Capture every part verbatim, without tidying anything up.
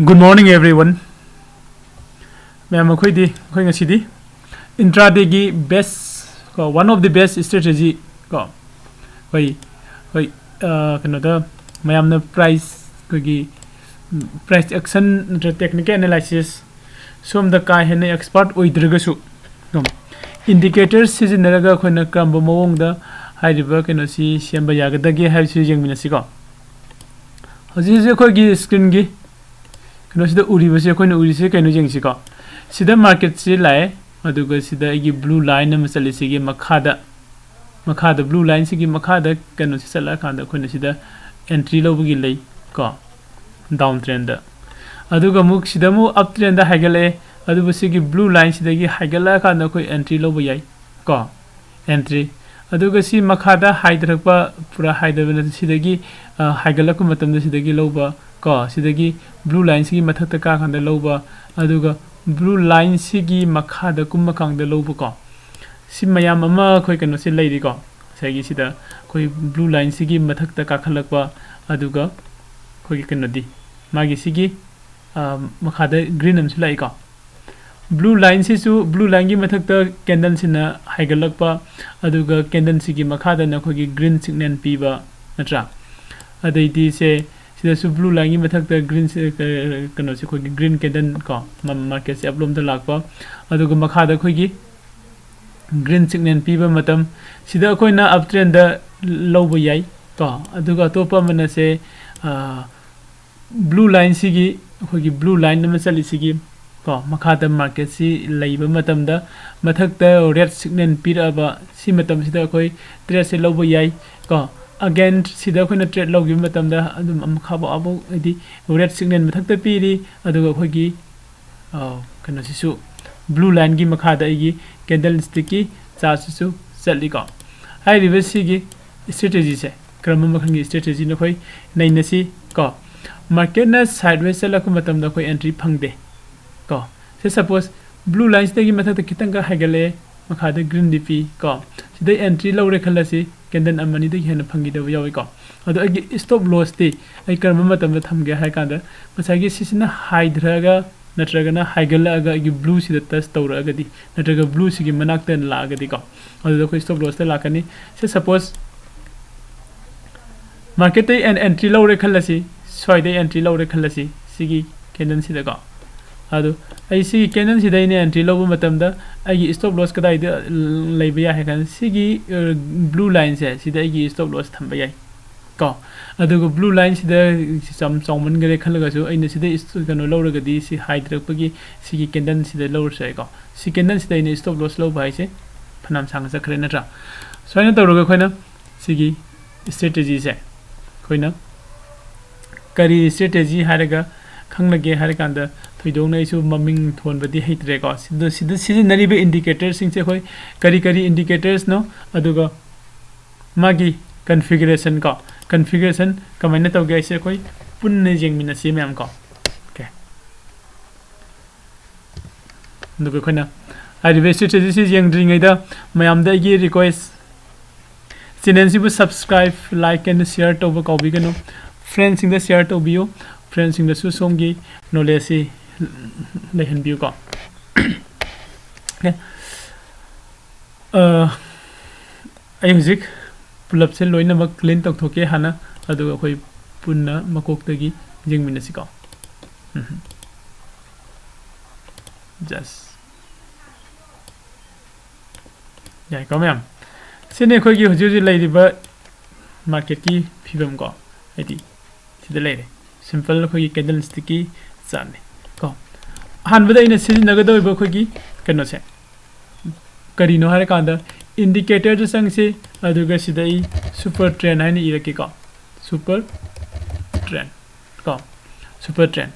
Good morning, everyone. ꯃꯌꯥꯝ, ꯑꯩꯈꯣꯏꯗꯤ ꯑꯩꯈꯣꯏ ꯉꯁꯤꯗꯤ intraday ꯒꯤ best ꯀꯣ, one of the best strategy ꯀꯣ, ꯑꯩꯈꯣꯏ ꯑꯩꯈꯣꯏ ꯑ, ꯀꯩꯅꯣꯗ ꯃꯌꯥꯝꯅ price, ꯑꯩꯈꯣꯏꯒꯤ price action ꯅꯠꯇ꯭ꯔꯒ technical analysis ꯁꯣꯝꯗ ꯀꯥ ꯍꯦꯟꯅ expert ꯑꯣꯏꯗ꯭ꯔꯒꯁꯨ ꯑꯗꯨꯝ indicators ꯁꯤꯖꯤꯟꯅꯔꯒ ꯑꯩꯈꯣꯏꯅ ꯀꯔꯝꯕ ꯃꯑꯣꯡꯗ ꯍꯥꯏꯔꯤꯕ ꯀꯩꯅꯣꯁꯤ ꯁꯦꯝꯕ ꯌꯥꯒꯗꯒꯦ ꯍꯥꯏꯕꯁꯤ ꯌꯦꯡꯃꯤꯟꯅꯁꯤꯀꯣ꯫ ꯍꯧꯖꯤꯛ ꯍꯧꯖꯤꯛ ꯑꯩꯈꯣꯏꯒꯤ screen ꯒꯤ ꯀꯩꯅꯣꯁꯤꯗ ꯎꯔꯤꯕꯁꯦ, ꯑꯩꯈꯣꯏꯅ ꯎꯔꯤꯁꯦ ꯀꯩꯅꯣ ꯌꯦꯡꯁꯤꯀꯣ꯫ ꯁꯤꯗ market ꯁꯤ ꯂꯥꯛꯑꯦ, ꯑꯗꯨꯒ ꯁꯤꯗ ꯑꯩꯒꯤ blue line ꯑꯃ ꯆꯠꯂꯤꯁꯤꯒꯤ ꯃꯈꯥꯗ, ꯃꯈꯥꯗ blue line ꯁꯤꯒꯤ ꯃꯈꯥꯗ ꯀꯩꯅꯣꯁꯤ ꯆꯠꯂꯛꯑꯀꯥꯟꯗ ꯑꯩꯈꯣꯏꯅ ꯁꯤꯗ entry ꯂꯧꯕꯒꯤ ꯂꯩ ꯀꯣ, down trend ꯗ꯫ ꯑꯗꯨꯒ ꯑꯃꯨꯛ ꯁꯤꯗ ꯑꯃꯨꯛ up trend ꯗ ꯍꯥꯏꯒꯠꯂꯛꯑꯦ, ꯑꯗꯨꯕꯨ ꯁꯤꯒꯤ blue line ꯁꯤꯗꯒꯤ ꯍꯥꯏꯒꯠꯂꯛꯑꯀꯥꯟꯗ ꯑꯩꯈꯣꯏ entry ꯂꯧꯕ ꯌꯥꯏ ꯀꯣ, entry꯫ ꯑꯗꯨꯒ ꯁꯤ ꯃꯈꯥꯗ ꯍꯥꯏꯊꯔꯛꯄ, ꯄꯨꯔꯥ ꯍꯥꯏꯊꯕ ꯅꯠꯇꯦ, ꯁꯤꯗꯒꯤ ꯑ, ꯍꯥꯏꯒꯠꯂꯛꯄ ꯃꯇꯝꯗ ꯁꯤꯗꯒꯤ ꯂꯧꯕ ꯀꯣ, ꯁꯤꯗꯒꯤ blue line ꯁꯤꯒꯤ ꯃꯊꯛꯇ ꯀꯥꯀꯥꯟꯗ ꯂꯧꯕ, ꯑꯗꯨꯒ blue line ꯁꯤꯒꯤ ꯃꯈꯥꯗ ꯀꯨꯝꯃꯀꯥꯟꯗ ꯂꯧꯕ ꯀꯣ꯫ ꯁꯤ ꯃꯌꯥꯝ ꯑꯃ ꯑꯩꯈꯣꯏ ꯀꯩꯅꯣꯁꯤ ꯂꯩꯔꯤꯀꯣ, ꯉꯁꯥꯏꯒꯤ ꯁꯤꯗ ꯑꯩꯈꯣꯏ blue line ꯁꯤꯒꯤ ꯃꯊꯛꯇ ꯀꯥꯈꯠꯂꯛꯄ, ꯑꯗꯨꯒ ꯑꯩꯈꯣꯏꯒꯤ ꯀꯩꯅꯣꯗꯤ ꯃꯥꯒꯤ ꯁꯤꯒꯤ ꯑ, ꯃꯈꯥꯗ green ꯑꯃꯁꯨ ꯂꯥꯛꯏꯀꯣ꯫ Blue line ꯁꯤꯁꯨ, blue line ꯒꯤ ꯃꯊꯛꯇ candle ꯁꯤꯅ ꯍꯥꯏꯒꯠꯂꯛꯄ, ꯑꯗꯨꯒ candle ꯁꯤꯒꯤ ꯃꯈꯥꯗꯅ ꯑꯩꯈꯣꯏꯒꯤ green signal ꯄꯤꯕ, ꯅꯠꯇ꯭ꯔꯥ? ꯑꯗꯩꯗꯤ ꯁꯦ, ꯁꯤꯗꯁꯨ blue line ꯒꯤ ꯃꯊꯛꯇ green ꯁꯤ-, ꯀ-, ꯀꯩꯅꯣꯁꯦ, ꯑꯩꯈꯣꯏꯒꯤ green candle ꯀꯣ, ꯃ-, market ꯁꯦ up ꯂꯣꯝꯗ ꯂꯥꯛꯄ, ꯑꯗꯨꯒ ꯃꯈꯥꯗ ꯑꯩꯈꯣꯏꯒꯤ green signal ꯄꯤꯕ ꯃꯇꯝ, ꯁꯤꯗ ꯑꯩꯈꯣꯏꯅ up trend ꯗ ꯂꯧꯕ ꯌꯥꯏ ꯀꯣ꯫ ꯑꯗꯨꯒ ꯑꯇꯣꯞꯄ ꯑꯃꯅ ꯁꯦ, ꯑ, blue line ꯁꯤꯒꯤ, ꯑꯩꯈꯣꯏꯒꯤ blue line ꯑꯃ ꯆꯠꯂꯤꯁꯤꯒꯤ ꯀꯣ, ꯃꯈꯥꯗ market ꯁꯤ ꯂꯩꯕ ꯃꯇꯝꯗ ꯃꯊꯛꯇ red signal ꯄꯤꯔꯛꯑꯕ, ꯁꯤ ꯃꯇꯝꯁꯤꯗ ꯑꯩꯈꯣꯏ trade ꯁꯦ ꯂꯧꯕ ꯌꯥꯏ ꯀꯣ꯫ Again ꯁꯤꯗ ꯑꯩꯈꯣꯏꯅ trade ꯂꯧꯈꯤꯕ ꯃꯇꯝꯗ ꯑꯗꯨꯝ ꯃꯈꯥ ꯐꯥꯎꯕ ꯑꯩꯗꯤ red signal ꯃꯊꯛꯇ ꯄꯤꯔꯤ, ꯑꯗꯨꯒ ꯑꯩꯈꯣꯏꯒꯤ ꯑ, ꯀꯩꯅꯣꯁꯤꯁꯨ blue line ꯒꯤ ꯃꯈꯥꯗ ꯑꯩꯒꯤ candlestick ꯀꯤ chart ꯁꯤꯁꯨ ꯆꯠꯂꯤꯀꯣ꯫ ꯍꯥꯏꯔꯤꯕ ꯁꯤꯒꯤ strategy ꯁꯦ ꯀꯔꯝꯕ ꯃꯈꯜꯒꯤ strategy ꯅꯣ ꯑꯩꯈꯣꯏ ꯅꯩꯅꯁꯤ ꯀꯣ꯫ Market ꯅ sideways ꯆꯠꯂꯛꯄ ꯃꯇꯝꯗ ꯑꯩꯈꯣꯏ entry ꯐꯪꯗꯦ ꯀꯣ꯫ Say suppose blue line ꯁꯤꯗꯒꯤ ꯃꯊꯛꯇ ꯈꯤꯇꯪꯒ ꯍꯥꯏꯒꯠꯂꯛꯑꯦ, ꯃꯈꯥꯗ green D P ꯀꯣ, ꯁꯤꯗ entry ꯂꯧꯔꯦ ꯈꯜꯂꯁꯤ, candle ꯑꯃꯅꯤꯗꯒꯤ ꯍꯦꯟꯅ ꯐꯪꯈꯤꯗꯕ ꯌꯥꯎꯏꯀꯣ꯫ ꯑꯗꯣ ꯑꯩꯒꯤ stop loss ꯇꯤ ꯑꯩ ꯀꯔꯝꯕ ꯃꯇꯝꯗ ꯊꯝꯒꯦ ꯍꯥꯏ ꯀꯥꯟꯗ, ꯉꯁꯥꯏꯒꯤ ꯁꯤꯁꯤꯅ ꯍꯥꯏꯊꯔꯛꯑꯒ ꯅꯠꯇ꯭ꯔꯒꯅ ꯍꯥꯏꯒꯠꯂꯛꯑꯒ ꯑꯩꯒꯤ blue ꯁꯤꯗ touch ꯇꯧꯔꯛꯑꯒꯗꯤ, ꯅꯠꯇ꯭ꯔꯒ blue ꯁꯤꯒꯤ ꯃꯅꯥꯛꯇ ꯂꯥꯛꯑꯒꯗꯤꯀꯣ, ꯑꯗꯨꯗ ꯑꯩꯈꯣꯏ stop loss ꯇ ꯂꯥꯛꯀꯅꯤ꯫ ꯁꯦ, suppose market ꯇꯩ ꯑꯦꯟ-, entry ꯂꯧꯔꯦ ꯈꯜꯂꯁꯤ, ꯁ꯭ꯋꯥꯏꯗꯩ entry ꯂꯧꯔꯦ ꯈꯜꯂꯁꯤ, ꯁꯤꯒꯤ candle ꯁꯤꯗꯀꯣ꯫ ꯑꯗꯨ ꯑꯩ ꯁꯤꯒꯤ candle ꯁꯤꯗ ꯑꯩꯅ entry ꯂꯧꯕ ꯃꯇꯝꯗ ꯑꯩꯒꯤ stop loss ꯀꯗꯥꯏꯗ ꯂꯩꯕ ꯌꯥꯏ ꯍꯥꯏ ꯀꯥꯟꯗ, ꯁꯤꯒꯤ, ꯑ, blue line ꯁꯦ, ꯁꯤꯗ ꯑꯩꯒꯤ stop loss ꯊꯝꯕ ꯌꯥꯏ ꯀꯣ꯫ ꯑꯗꯨꯒ blue line ꯁꯤꯗ ꯌꯥꯝ ꯆꯥꯎꯃꯟꯈ꯭ꯔꯦ ꯈꯜꯂꯒꯁꯨ, ꯑꯩꯅ ꯁꯤꯗ is-, ꯀꯩꯅꯣ ꯂꯧꯔꯒꯗꯤ, ꯁꯤ ꯍꯥꯏꯊꯔꯛꯄꯒꯤ ꯁꯤꯒꯤ candle ꯁꯤꯗ ꯂꯧꯔꯁꯨ ꯌꯥꯏꯀꯣ꯫ ꯁꯤ candle ꯁꯤꯗ ꯑꯩꯅ stop loss ꯂꯧꯕ ꯍꯥꯏꯁꯦ ꯐꯅꯌꯥꯝ ꯁꯥꯡꯅ ꯆꯠꯈ꯭ꯔꯦ, ꯅꯠꯇ꯭ꯔꯥ? ꯁꯨꯃꯥꯏꯅ ꯇꯧꯔꯒ ꯑꯩꯈꯣꯏꯅ ꯁꯤꯒꯤ strategy ꯁꯦ ꯑꯩꯈꯣꯏꯅ ꯀꯔꯤ strategy ꯍꯥꯏꯔꯒ ꯈꯪꯅꯒꯦ ꯍꯥꯏꯔ ꯀꯥꯟꯗ, ꯊꯣꯏꯗꯣꯛꯅ ꯑꯩꯁꯨ ꯃꯃꯤꯡ ꯊꯣꯟꯕꯗꯤ ꯍꯩꯇ꯭ꯔꯦꯀꯣ꯫ ꯁꯤꯗ, ꯁꯤꯗ ꯁꯤꯖꯤꯟꯅꯔꯤꯕ indicator ꯁꯤꯡꯁꯦ ꯑꯩꯈꯣꯏ ꯀꯔꯤ ꯀꯔꯤ indicators ꯅꯣ, ꯑꯗꯨꯒ ꯃꯥꯒꯤ configuration ꯀꯣ, configuration ꯀꯃꯥꯏꯅ ꯇꯧꯒꯦ ꯍꯥꯏꯁꯦ ꯑꯩꯈꯣꯏ ꯄꯨꯟꯅ ꯌꯦꯡꯃꯤꯟꯅꯁꯤ ꯃꯌꯥꯝ ꯀꯣ꯫ Okay꯫ ꯑꯗꯨꯒ ꯑꯩꯈꯣꯏꯅ ꯍꯥꯏꯔꯤꯕ strategy ꯁꯤ ꯌꯦꯡꯗ꯭ꯔꯤꯉꯩꯗ ꯃꯌꯥꯝꯗ ꯑꯩꯒꯤ request, channel ꯁꯤꯕꯨ subscribe, like and share ꯇꯧꯕ ꯀꯥꯎꯕꯤꯒꯅꯨ꯫ Friend ꯁꯤꯡꯗ share ꯇꯧꯕꯤꯌꯨ, friend ꯁꯤꯡꯗꯁꯨ ꯁꯣꯝꯒꯤ knowledge ꯁꯤ ꯂꯩꯍꯟꯕꯤꯌꯨꯀꯣ꯫ Okay꯫ ꯑ, ꯑꯩ ꯍꯧꯖꯤꯛ ꯄꯨꯂꯞꯁꯦ ꯂꯣꯏꯅꯃꯛ clean ꯇꯧꯊꯣꯛꯀꯦ ꯍꯥꯟꯅ, ꯑꯗꯨꯒ ꯑꯩꯈꯣꯏ ꯄꯨꯟꯅ ꯃꯀꯣꯛꯇꯒꯤ ꯌꯦꯡꯃꯤꯟꯅꯁꯤꯀꯣ꯫ ꯎꯝ꯫ Just꯫ ꯌꯥꯏꯀꯣ ꯃꯌꯥꯝ? ꯁꯤꯅꯤ ꯑꯩꯈꯣꯏꯒꯤ ꯍꯧꯖꯤꯛ ꯍꯧꯖꯤꯛ ꯂꯩꯔꯤꯕ market ꯀꯤ ꯐꯤꯕꯝ ꯀꯣ, ꯍꯥꯏꯗꯤ ꯁꯤꯗ ꯂꯩꯔꯦ꯫ Simple ꯑꯩꯈꯣꯏꯒꯤ candlestick ꯀꯤ chart ꯅꯤ ꯀꯣ꯫ ꯑꯍꯥꯟꯕꯗ ꯑꯩꯅ ꯁꯤꯖꯤꯟꯅꯒꯗꯧꯔꯤꯕ ꯑꯩꯈꯣꯏꯒꯤ ꯀꯩꯅꯣꯁꯦ, ꯀꯔꯤꯅꯣ ꯍꯥꯏꯔꯀꯥꯟꯗ, indicator ꯗ ꯆꯪꯁꯤ, ꯑꯗꯨꯒ ꯁꯤꯗ ꯑꯩ super trend ꯍꯥꯏꯅ ꯏꯔꯛꯀꯦꯀꯣ꯫ Super trend ꯀꯣ, super trend,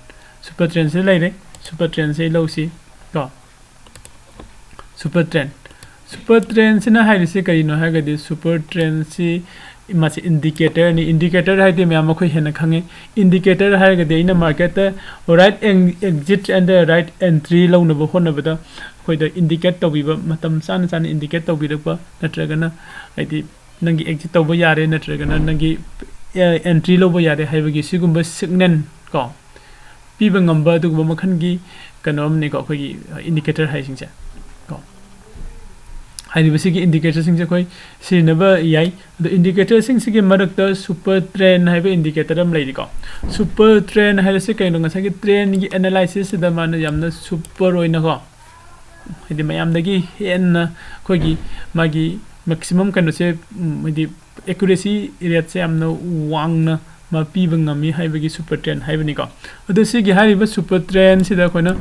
super trend ꯁꯤ ꯂꯩꯔꯦ꯫ Super trend ꯁꯦ ꯂꯧꯁꯤ ꯀꯣ꯫ Super trend, super trend ꯁꯤꯅ ꯍꯥꯏꯔꯤꯁꯦ ꯀꯔꯤꯅꯣ ꯍꯥꯏꯔꯒꯗꯤ, super trend ꯁꯤ ꯃꯥꯁꯤ indicator ꯅꯤ꯫ Indicator ꯍꯥꯏꯗꯤ ꯃꯌꯥꯝ ꯑꯩꯈꯣꯏ ꯍꯦꯟꯅ ꯈꯪꯉꯤ꯫ Indicator ꯍꯥꯏꯔꯒꯗꯤ ꯑꯩꯅ market ꯇ right exit and right entry ꯂꯧꯅꯕ ꯍꯣꯠꯅꯕꯗ ꯑꯩꯈꯣꯏꯗ indicate ꯇꯧꯕꯤꯕ, ꯃꯇꯝ ꯆꯥꯅ ꯆꯥꯅ indicate ꯇꯧꯕꯤꯔꯛꯄ, ꯅꯠꯇ꯭ꯔꯒꯅ ꯍꯥꯏꯗꯤ ꯅꯪꯒꯤ exit ꯇꯧꯕ ꯌꯥꯔꯦ ꯅꯠꯇ꯭ꯔꯒꯅ ꯅꯪꯒꯤ entry ꯂꯧꯕ ꯌꯥꯔꯦ ꯍꯥꯏꯕꯒꯤ ꯁꯤꯒꯨꯝꯕ signal ꯀꯣ ꯄꯤꯕ ꯉꯝꯕ ꯑꯗꯨꯒꯨꯝꯕ ꯃꯈꯜꯒꯤ ꯀꯩꯅꯣ ꯑꯃꯅꯤꯀꯣ ꯑꯩꯈꯣꯏꯒꯤ indicator ꯍꯥꯏꯁꯤꯡꯁꯦ ꯀꯣ꯫ ꯍꯥꯏꯔꯤꯕꯁꯤꯒꯤ indicator ꯁꯤꯡꯁꯦ ꯑꯩꯈꯣꯏ ꯁꯤꯖꯤꯟꯅꯕ ꯌꯥꯏ꯫ ꯑꯗꯣ indicator ꯁꯤꯡꯁꯤꯒꯤ ꯃꯔꯛꯇ super trend ꯍꯥꯏꯕ indicator ꯑꯃ ꯂꯩꯔꯤꯀꯣ꯫ Super trend ꯍꯥꯏꯕꯁꯤ ꯀꯩꯅꯣ? ꯉꯁꯥꯏꯒꯤ trend ꯒꯤ analysis ꯁꯤꯗ ꯃꯥꯅ ꯌꯥꯝꯅ super ꯑꯣꯏꯅꯀꯣ, ꯍꯥꯏꯗꯤ ꯃꯌꯥꯝꯗꯒꯤ ꯍꯦꯟꯅ ꯑꯩꯈꯣꯏꯒꯤ ꯃꯥꯒꯤ maximum ꯀꯩꯅꯣꯁꯦ, ꯎꯝ, ꯍꯥꯏꯗꯤ accuracy rate ꯁꯦ ꯌꯥꯝꯅ ꯋꯥꯡꯅ ꯃꯥ ꯄꯤꯕ ꯉꯝꯃꯤ ꯍꯥꯏꯕꯒꯤ super trend ꯍꯥꯏꯕꯅꯤꯀꯣ꯫ ꯑꯗꯣ ꯁꯤꯒꯤ ꯍꯥꯏꯔꯤꯕ super trend ꯁꯤꯗ ꯑꯩꯈꯣꯏꯅ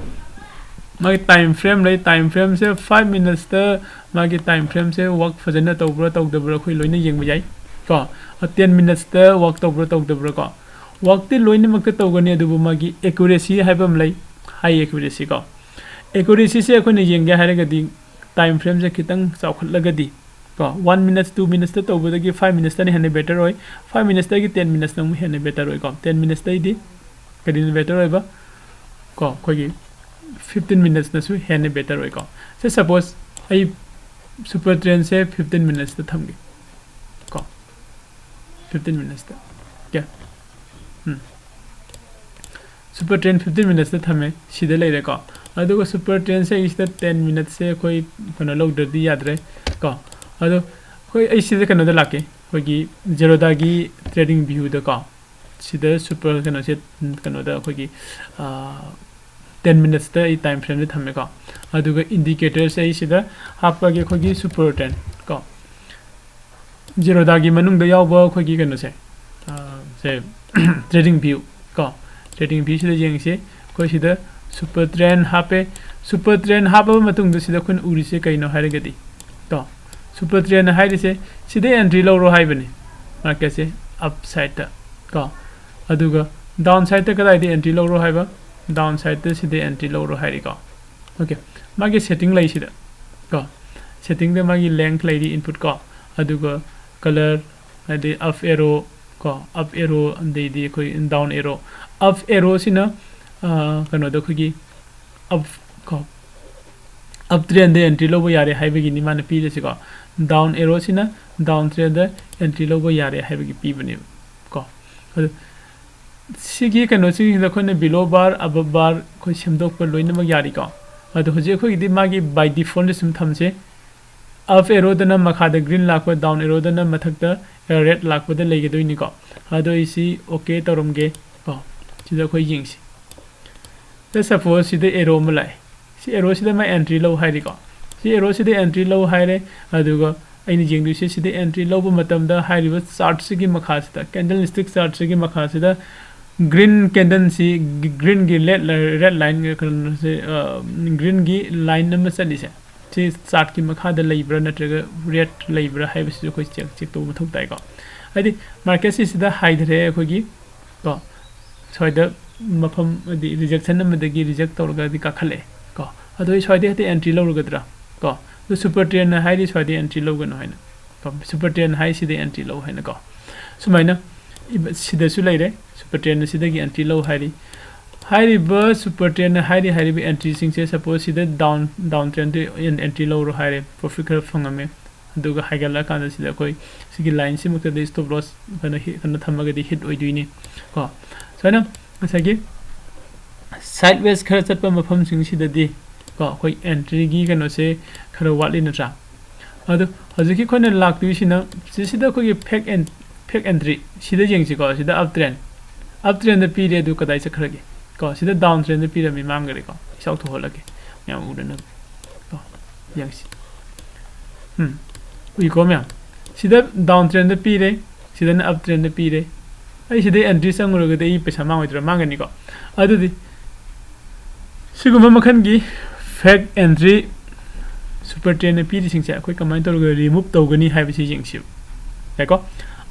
ꯃꯥꯒꯤ time frame ꯂꯩ꯫ Time frame ꯁꯦ five minutes ꯇ ꯃꯥꯒꯤ time frame ꯁꯦ work ꯐꯖꯅ ꯇꯧꯕ꯭ꯔꯥ ꯇꯧꯗꯕ꯭ꯔꯥ ꯑꯩꯈꯣꯏ ꯂꯣꯏꯅ ꯌꯦꯡꯕ ꯌꯥꯏ ꯀꯣ꯫ Ten minutes ꯇ work ꯇꯧꯕ꯭ꯔꯥ ꯇꯧꯗꯕ꯭ꯔꯥ ꯀꯣ꯫ Work ꯇꯤ ꯂꯣꯏꯅꯃꯛꯇ ꯇꯧꯒꯅꯤ, ꯑꯗꯨꯕꯨ ꯃꯥꯒꯤ accuracy ꯍꯥꯏꯕ ꯑꯃ ꯂꯩ, high accuracy ꯀꯣ꯫ Accuracy ꯁꯦ ꯑꯩꯈꯣꯏꯅ ꯌꯦꯡꯒꯦ ꯍꯥꯏꯔꯒꯗꯤ time frame ꯁꯦ ꯈꯤꯇꯪ ꯆꯥꯎꯈꯠꯂꯒꯗꯤ ꯀꯣ, one minutes, two minutes ꯇ ꯇꯧꯕꯗꯒꯤ five minutes ꯇꯅ ꯍꯦꯟꯅ better ꯑꯣꯏ꯫ Five minutes ꯇꯒꯤ ten minutes ꯅ ꯑꯃꯨꯛ ꯍꯦꯟꯅ better ꯑꯣꯏꯀꯣ꯫ Ten minutes ꯇꯩꯗꯤ ꯀꯔꯤꯅ better ꯑꯣꯏꯕ ꯀꯣ? ꯑꯩꯈꯣꯏꯒꯤ fifteen minutes ꯅꯁꯨ ꯍꯦꯟꯅ better ꯑꯣꯏꯀꯣ꯫ ꯁꯦ suppose ꯑꯩ super trend ꯁꯦ fifteen minutes ꯇ ꯊꯝꯒꯦ ꯀꯣ꯫ Fifteen minutes ꯇ꯫ Okay꯫ ꯎꯝ꯫ Super trend fifteen minutes ꯇ ꯊꯝꯃꯦ, ꯁꯤꯗ ꯂꯩꯔꯦꯀꯣ꯫ ꯑꯗꯨꯒ super trend ꯁꯦ ꯑꯩꯁꯤꯗ ten minutes ꯁꯦ ꯑꯩꯈꯣꯏ ꯀꯩꯅꯣ ꯂꯧꯗ꯭ꯔꯗꯤ ꯌꯥꯗ꯭ꯔꯦ ꯀꯣ꯫ ꯑꯗꯣ ꯑꯩꯈꯣꯏ, ꯑꯩ ꯁꯤꯗ ꯀꯩꯅꯣꯗ ꯂꯥꯛꯀꯦ, ꯑꯩꯈꯣꯏꯒꯤ Zerodha ꯒꯤ trading view ꯗꯀꯣ꯫ ꯁꯤꯗ super ꯀꯩꯅꯣꯁꯦ, ꯀꯩꯅꯣꯗ ꯑꯩꯈꯣꯏꯒꯤ, ꯑꯥ, ten minutes ꯇ ꯑꯩ time frame ꯁꯦ ꯊꯝꯃꯦꯀꯣ꯫ ꯑꯗꯨꯒ indicator ꯁꯦ ꯑꯩ ꯁꯤꯗ ꯍꯥꯞꯄꯒꯦ, ꯑꯩꯈꯣꯏꯒꯤ super trend ꯀꯣ꯫ Zerodha ꯒꯤ ꯃꯅꯨꯡꯗ ꯌꯥꯎꯕ ꯑꯩꯈꯣꯏꯒꯤ ꯀꯩꯅꯣꯁꯦ, ꯑꯥ, ꯁꯦ, trading view ꯀꯣ꯫ Trading view ꯁꯤꯗ ꯌꯦꯡꯁꯤ꯫ ꯑꯩꯈꯣꯏ ꯁꯤꯗ super trend ꯍꯥꯞꯄꯦ꯫ Super trend ꯍꯥꯞꯄꯕ ꯃꯇꯨꯡꯗ ꯁꯤꯗ ꯑꯩꯈꯣꯏꯅ ꯎꯔꯤꯁꯦ ꯀꯩꯅꯣ ꯍꯥꯏꯔꯒꯗꯤ ꯀꯣ, super trend ꯍꯥꯏꯔꯤꯁꯦ ꯁꯤꯗ entry ꯂꯧꯔꯣ ꯍꯥꯏꯕꯅꯤ, market ꯁꯦ upside ꯇ ꯀꯣ꯫ ꯑꯗꯨꯒ downside ꯇ ꯀꯗꯥꯏꯗ entry ꯂꯧꯔꯣ ꯍꯥꯏꯕ? Downside ꯇ ꯁꯤꯗ entry ꯂꯧꯔꯣ ꯍꯥꯏꯔꯤꯀꯣ꯫ Okay, ꯃꯥꯒꯤ setting ꯂꯩ ꯁꯤꯗ ꯀꯣ, setting ꯗ ꯃꯥꯒꯤ length ꯂꯩꯔꯤ, input ꯀꯣ, ꯑꯗꯨꯒ color, ꯑꯗꯩ up arrow ꯀꯣ, up arrow, ꯑꯗꯩꯗꯤ ꯑꯩꯈꯣꯏ down arrow. Up arrow ꯁꯤꯅ ꯀꯩꯅꯣꯗ ꯑꯩꯈꯣꯏꯒꯤ up ꯀꯣ, up trendꯗ entry ꯂꯧꯕ ꯌꯥꯔꯦ ꯍꯥꯏꯕꯒꯤꯅꯤ ꯃꯥꯅ ꯄꯤꯔꯤꯁꯤꯀꯣ. Down arrow ꯁꯤꯅ down trendꯗ entry ꯂꯧꯕ ꯌꯥꯔꯦ ꯍꯥꯏꯕꯒꯤ ꯄꯤꯕꯅꯦꯕ ꯀꯣ. ꯑꯗꯨ ꯁꯤꯒꯤ ꯀꯩꯅꯣꯁꯤꯡꯁꯤꯗ ꯑꯩꯈꯣꯏꯅ below bar, above bar ꯑꯩꯈꯣꯏ ꯁꯦꯝꯗꯣꯛꯄ ꯂꯣꯏꯅꯃꯛ ꯌꯥꯔꯤꯀꯣ. ꯑꯗꯣ ꯍꯧꯖꯤꯛ ꯑꯩꯈꯣꯏꯒꯤꯗꯤ ꯃꯥꯒꯤ by defaultꯗ ꯁꯨꯝ ꯊꯝꯁꯦ. Up arrowꯗꯅ ꯃꯈꯥꯗ green ꯂꯥꯛꯄ, down arrowꯗꯅ ꯃꯊꯛꯇ red ꯂꯥꯛꯄꯗ ꯂꯩꯒꯗꯣꯏꯅꯤꯀꯣ. ꯑꯗꯣ ꯑꯩ ꯁꯤ okay ꯇꯧꯔꯝꯒꯦ ꯀꯣ. ꯁꯤꯗ ꯑꯩꯈꯣꯏ ꯌꯦꯡꯁꯤ. Let's suppose ꯁꯤꯗ arrow ꯑꯃ ꯂꯥꯛꯑꯦ. ꯁꯤ arrowꯁꯤꯗ ꯃꯥ entry ꯂꯧ ꯍꯥꯏꯔꯤꯀꯣ. ꯁꯤ arrowꯁꯤꯗ entry ꯂꯧ ꯍꯥꯏꯔꯦ. ꯑꯗꯨꯒ ꯑꯩꯅ ꯌꯦꯡꯗꯣꯏꯁꯦ ꯁꯤꯗ entry ꯂꯧꯕ ꯃꯇꯝꯗ ꯍꯥꯏꯔꯤꯕ chartꯁꯤꯒꯤ ꯃꯈꯥꯁꯤꯗ, candlestick chartꯁꯤꯒꯤ ꯃꯈꯥꯁꯤꯗ green candleꯁꯤ, greenꯒꯤ red, red line, ꯀꯩꯅꯣꯁꯦ, greenꯒꯤ line ꯑꯃ ꯆꯠꯂꯤꯁꯦ, ꯁꯤ chartꯀꯤ ꯃꯈꯥꯗ ꯂꯩꯕ꯭ꯔꯥ ꯅꯠꯇ꯭ꯔꯒ red ꯂꯩꯕ꯭ꯔꯥ ꯍꯥꯏꯕꯁꯤꯁꯨ ꯑꯩꯈꯣꯏ check, check ꯇꯧꯕ ꯃꯊꯧ ꯇꯥꯏꯀꯣ. ꯍꯥꯏꯗꯤ marketꯁꯤ ꯁꯤꯗ ꯍꯥꯏꯊꯔꯦ ꯑꯩꯈꯣꯏꯒꯤ ꯀꯣ, ꯁ꯭ꯋꯥꯏꯗ ꯃꯐꯝ, ꯍꯥꯏꯗꯤ rejection ꯑꯃꯗꯒꯤ reject ꯇꯧꯔꯒꯗꯤ ꯀꯥꯈꯠꯂꯛꯑꯦ ꯀꯣ. ꯑꯗꯣ ꯑꯩ ꯁ꯭ꯋꯥꯏꯗ ꯍꯦꯛꯇ entry ꯂꯧꯔꯒꯗ꯭ꯔꯥ ꯀꯣ? ꯑꯗꯣ super trendꯅ ꯍꯥꯏꯔꯤ ꯁ꯭ꯋꯥꯏꯗ entry ꯂꯧꯒꯅꯨ ꯍꯥꯏꯅ ꯀꯣ. Super trend ꯍꯥꯏ ꯁꯤꯗ entry ꯂꯧ ꯍꯥꯏꯅ ꯀꯣ. ꯁꯨꯃꯥꯏꯅ ꯏꯕ-, ꯁꯤꯗꯁꯨ ꯂꯩꯔꯦ, super trendꯅ ꯁꯤꯗꯒꯤ entry ꯂꯧ ꯍꯥꯏꯔꯤ꯫ ꯍꯥꯏꯔꯤꯕ super trendꯅ ꯍꯥꯏꯔꯤ, ꯍꯥꯏꯔꯤꯕ entryꯁꯤꯡꯁꯦ, suppose ꯁꯤꯗ down, down trendꯗ en-, entry ꯂꯧꯔꯣ ꯍꯥꯏꯔꯦ, profit ꯈꯔ ꯐꯪꯉꯝꯃꯦ꯫ ꯑꯗꯨꯒ ꯍꯥꯏꯒꯠꯂꯛꯑꯀꯥꯟꯗ ꯁꯤꯗ ꯑꯩꯈꯣꯏ ꯁꯤꯒꯤ lineꯁꯤꯃꯛꯇꯗꯤ stop loss ꯀꯩꯅꯣ ꯍꯤ-, ꯀꯩꯅꯣ ꯊꯝꯃꯒꯗꯤ hit ꯑꯣꯏꯗꯣꯏꯅꯤ ꯀꯣ. ꯁꯨꯃꯥꯏꯅ ꯉꯁꯥꯏꯒꯤ sideways ꯈꯔ ꯆꯠꯄ ꯃꯐꯝꯁꯤꯡꯁꯤꯗꯗꯤ ꯀꯣ, ꯑꯩꯈꯣꯏ entryꯒꯤ ꯀꯩꯅꯣꯁꯦ ꯈꯔ ꯋꯥꯠꯂꯤ ꯅꯠꯇ꯭ꯔꯥ? ꯑꯗꯣ ꯍꯧꯖꯤꯛꯀꯤ ꯑꯩꯈꯣꯏꯅ ꯂꯥꯛꯇꯣꯏꯁꯤꯅ ꯁꯤꯁꯤꯗ ꯑꯩꯈꯣꯏꯒꯤ fake en-, fake entry ꯁꯤꯗ ꯌꯦꯡꯁꯤꯀꯣ. ꯁꯤꯗ up trend, up trendꯗ ꯄꯤꯔꯦ, ꯑꯗꯨ ꯀꯗꯥꯏ ꯆꯠꯈ꯭ꯔꯒꯦ ꯀꯣ? ꯁꯤꯗ down trendꯗ ꯄꯤꯔꯝꯃꯤ ꯃꯥꯡꯈꯔꯦꯀꯣ. ꯏꯆꯥꯎ ꯊꯣꯛꯍꯜꯂꯒꯦ ꯃꯌꯥꯝ ꯎꯗꯅꯕ ꯀꯣ. ꯌꯦꯡꯁꯤ꯫ ꯎꯝ, ꯎꯏꯀꯣ ꯃꯌꯥꯝ? ꯁꯤꯗ down trendꯗ ꯄꯤꯔꯦ, ꯁꯤꯗꯅ up trendꯗ ꯄꯤꯔꯦ꯫ ꯑꯩ ꯁꯤꯗꯩ entry ꯆꯪꯉꯨꯔꯒꯗꯤ ꯑꯩ ꯄꯩꯁꯥ ꯃꯥꯡꯉꯣꯏꯗ꯭ꯔꯥ? ꯃꯥꯡꯒꯅꯤꯀꯣ꯫ ꯑꯗꯨꯗꯤ ꯁꯤꯒꯨꯝꯕ ꯃꯈꯜꯒꯤ fake entry super trendꯅ ꯄꯤꯔꯤꯁꯤꯡꯁꯦ ꯑꯩꯈꯣꯏ ꯀꯃꯥꯏꯅ ꯇꯧꯔꯒ remove ꯇꯧꯒꯅꯤ ꯍꯥꯏꯕꯁꯤ ꯌꯦꯡꯁꯤꯕ꯫ ꯌꯥꯏꯀꯣ?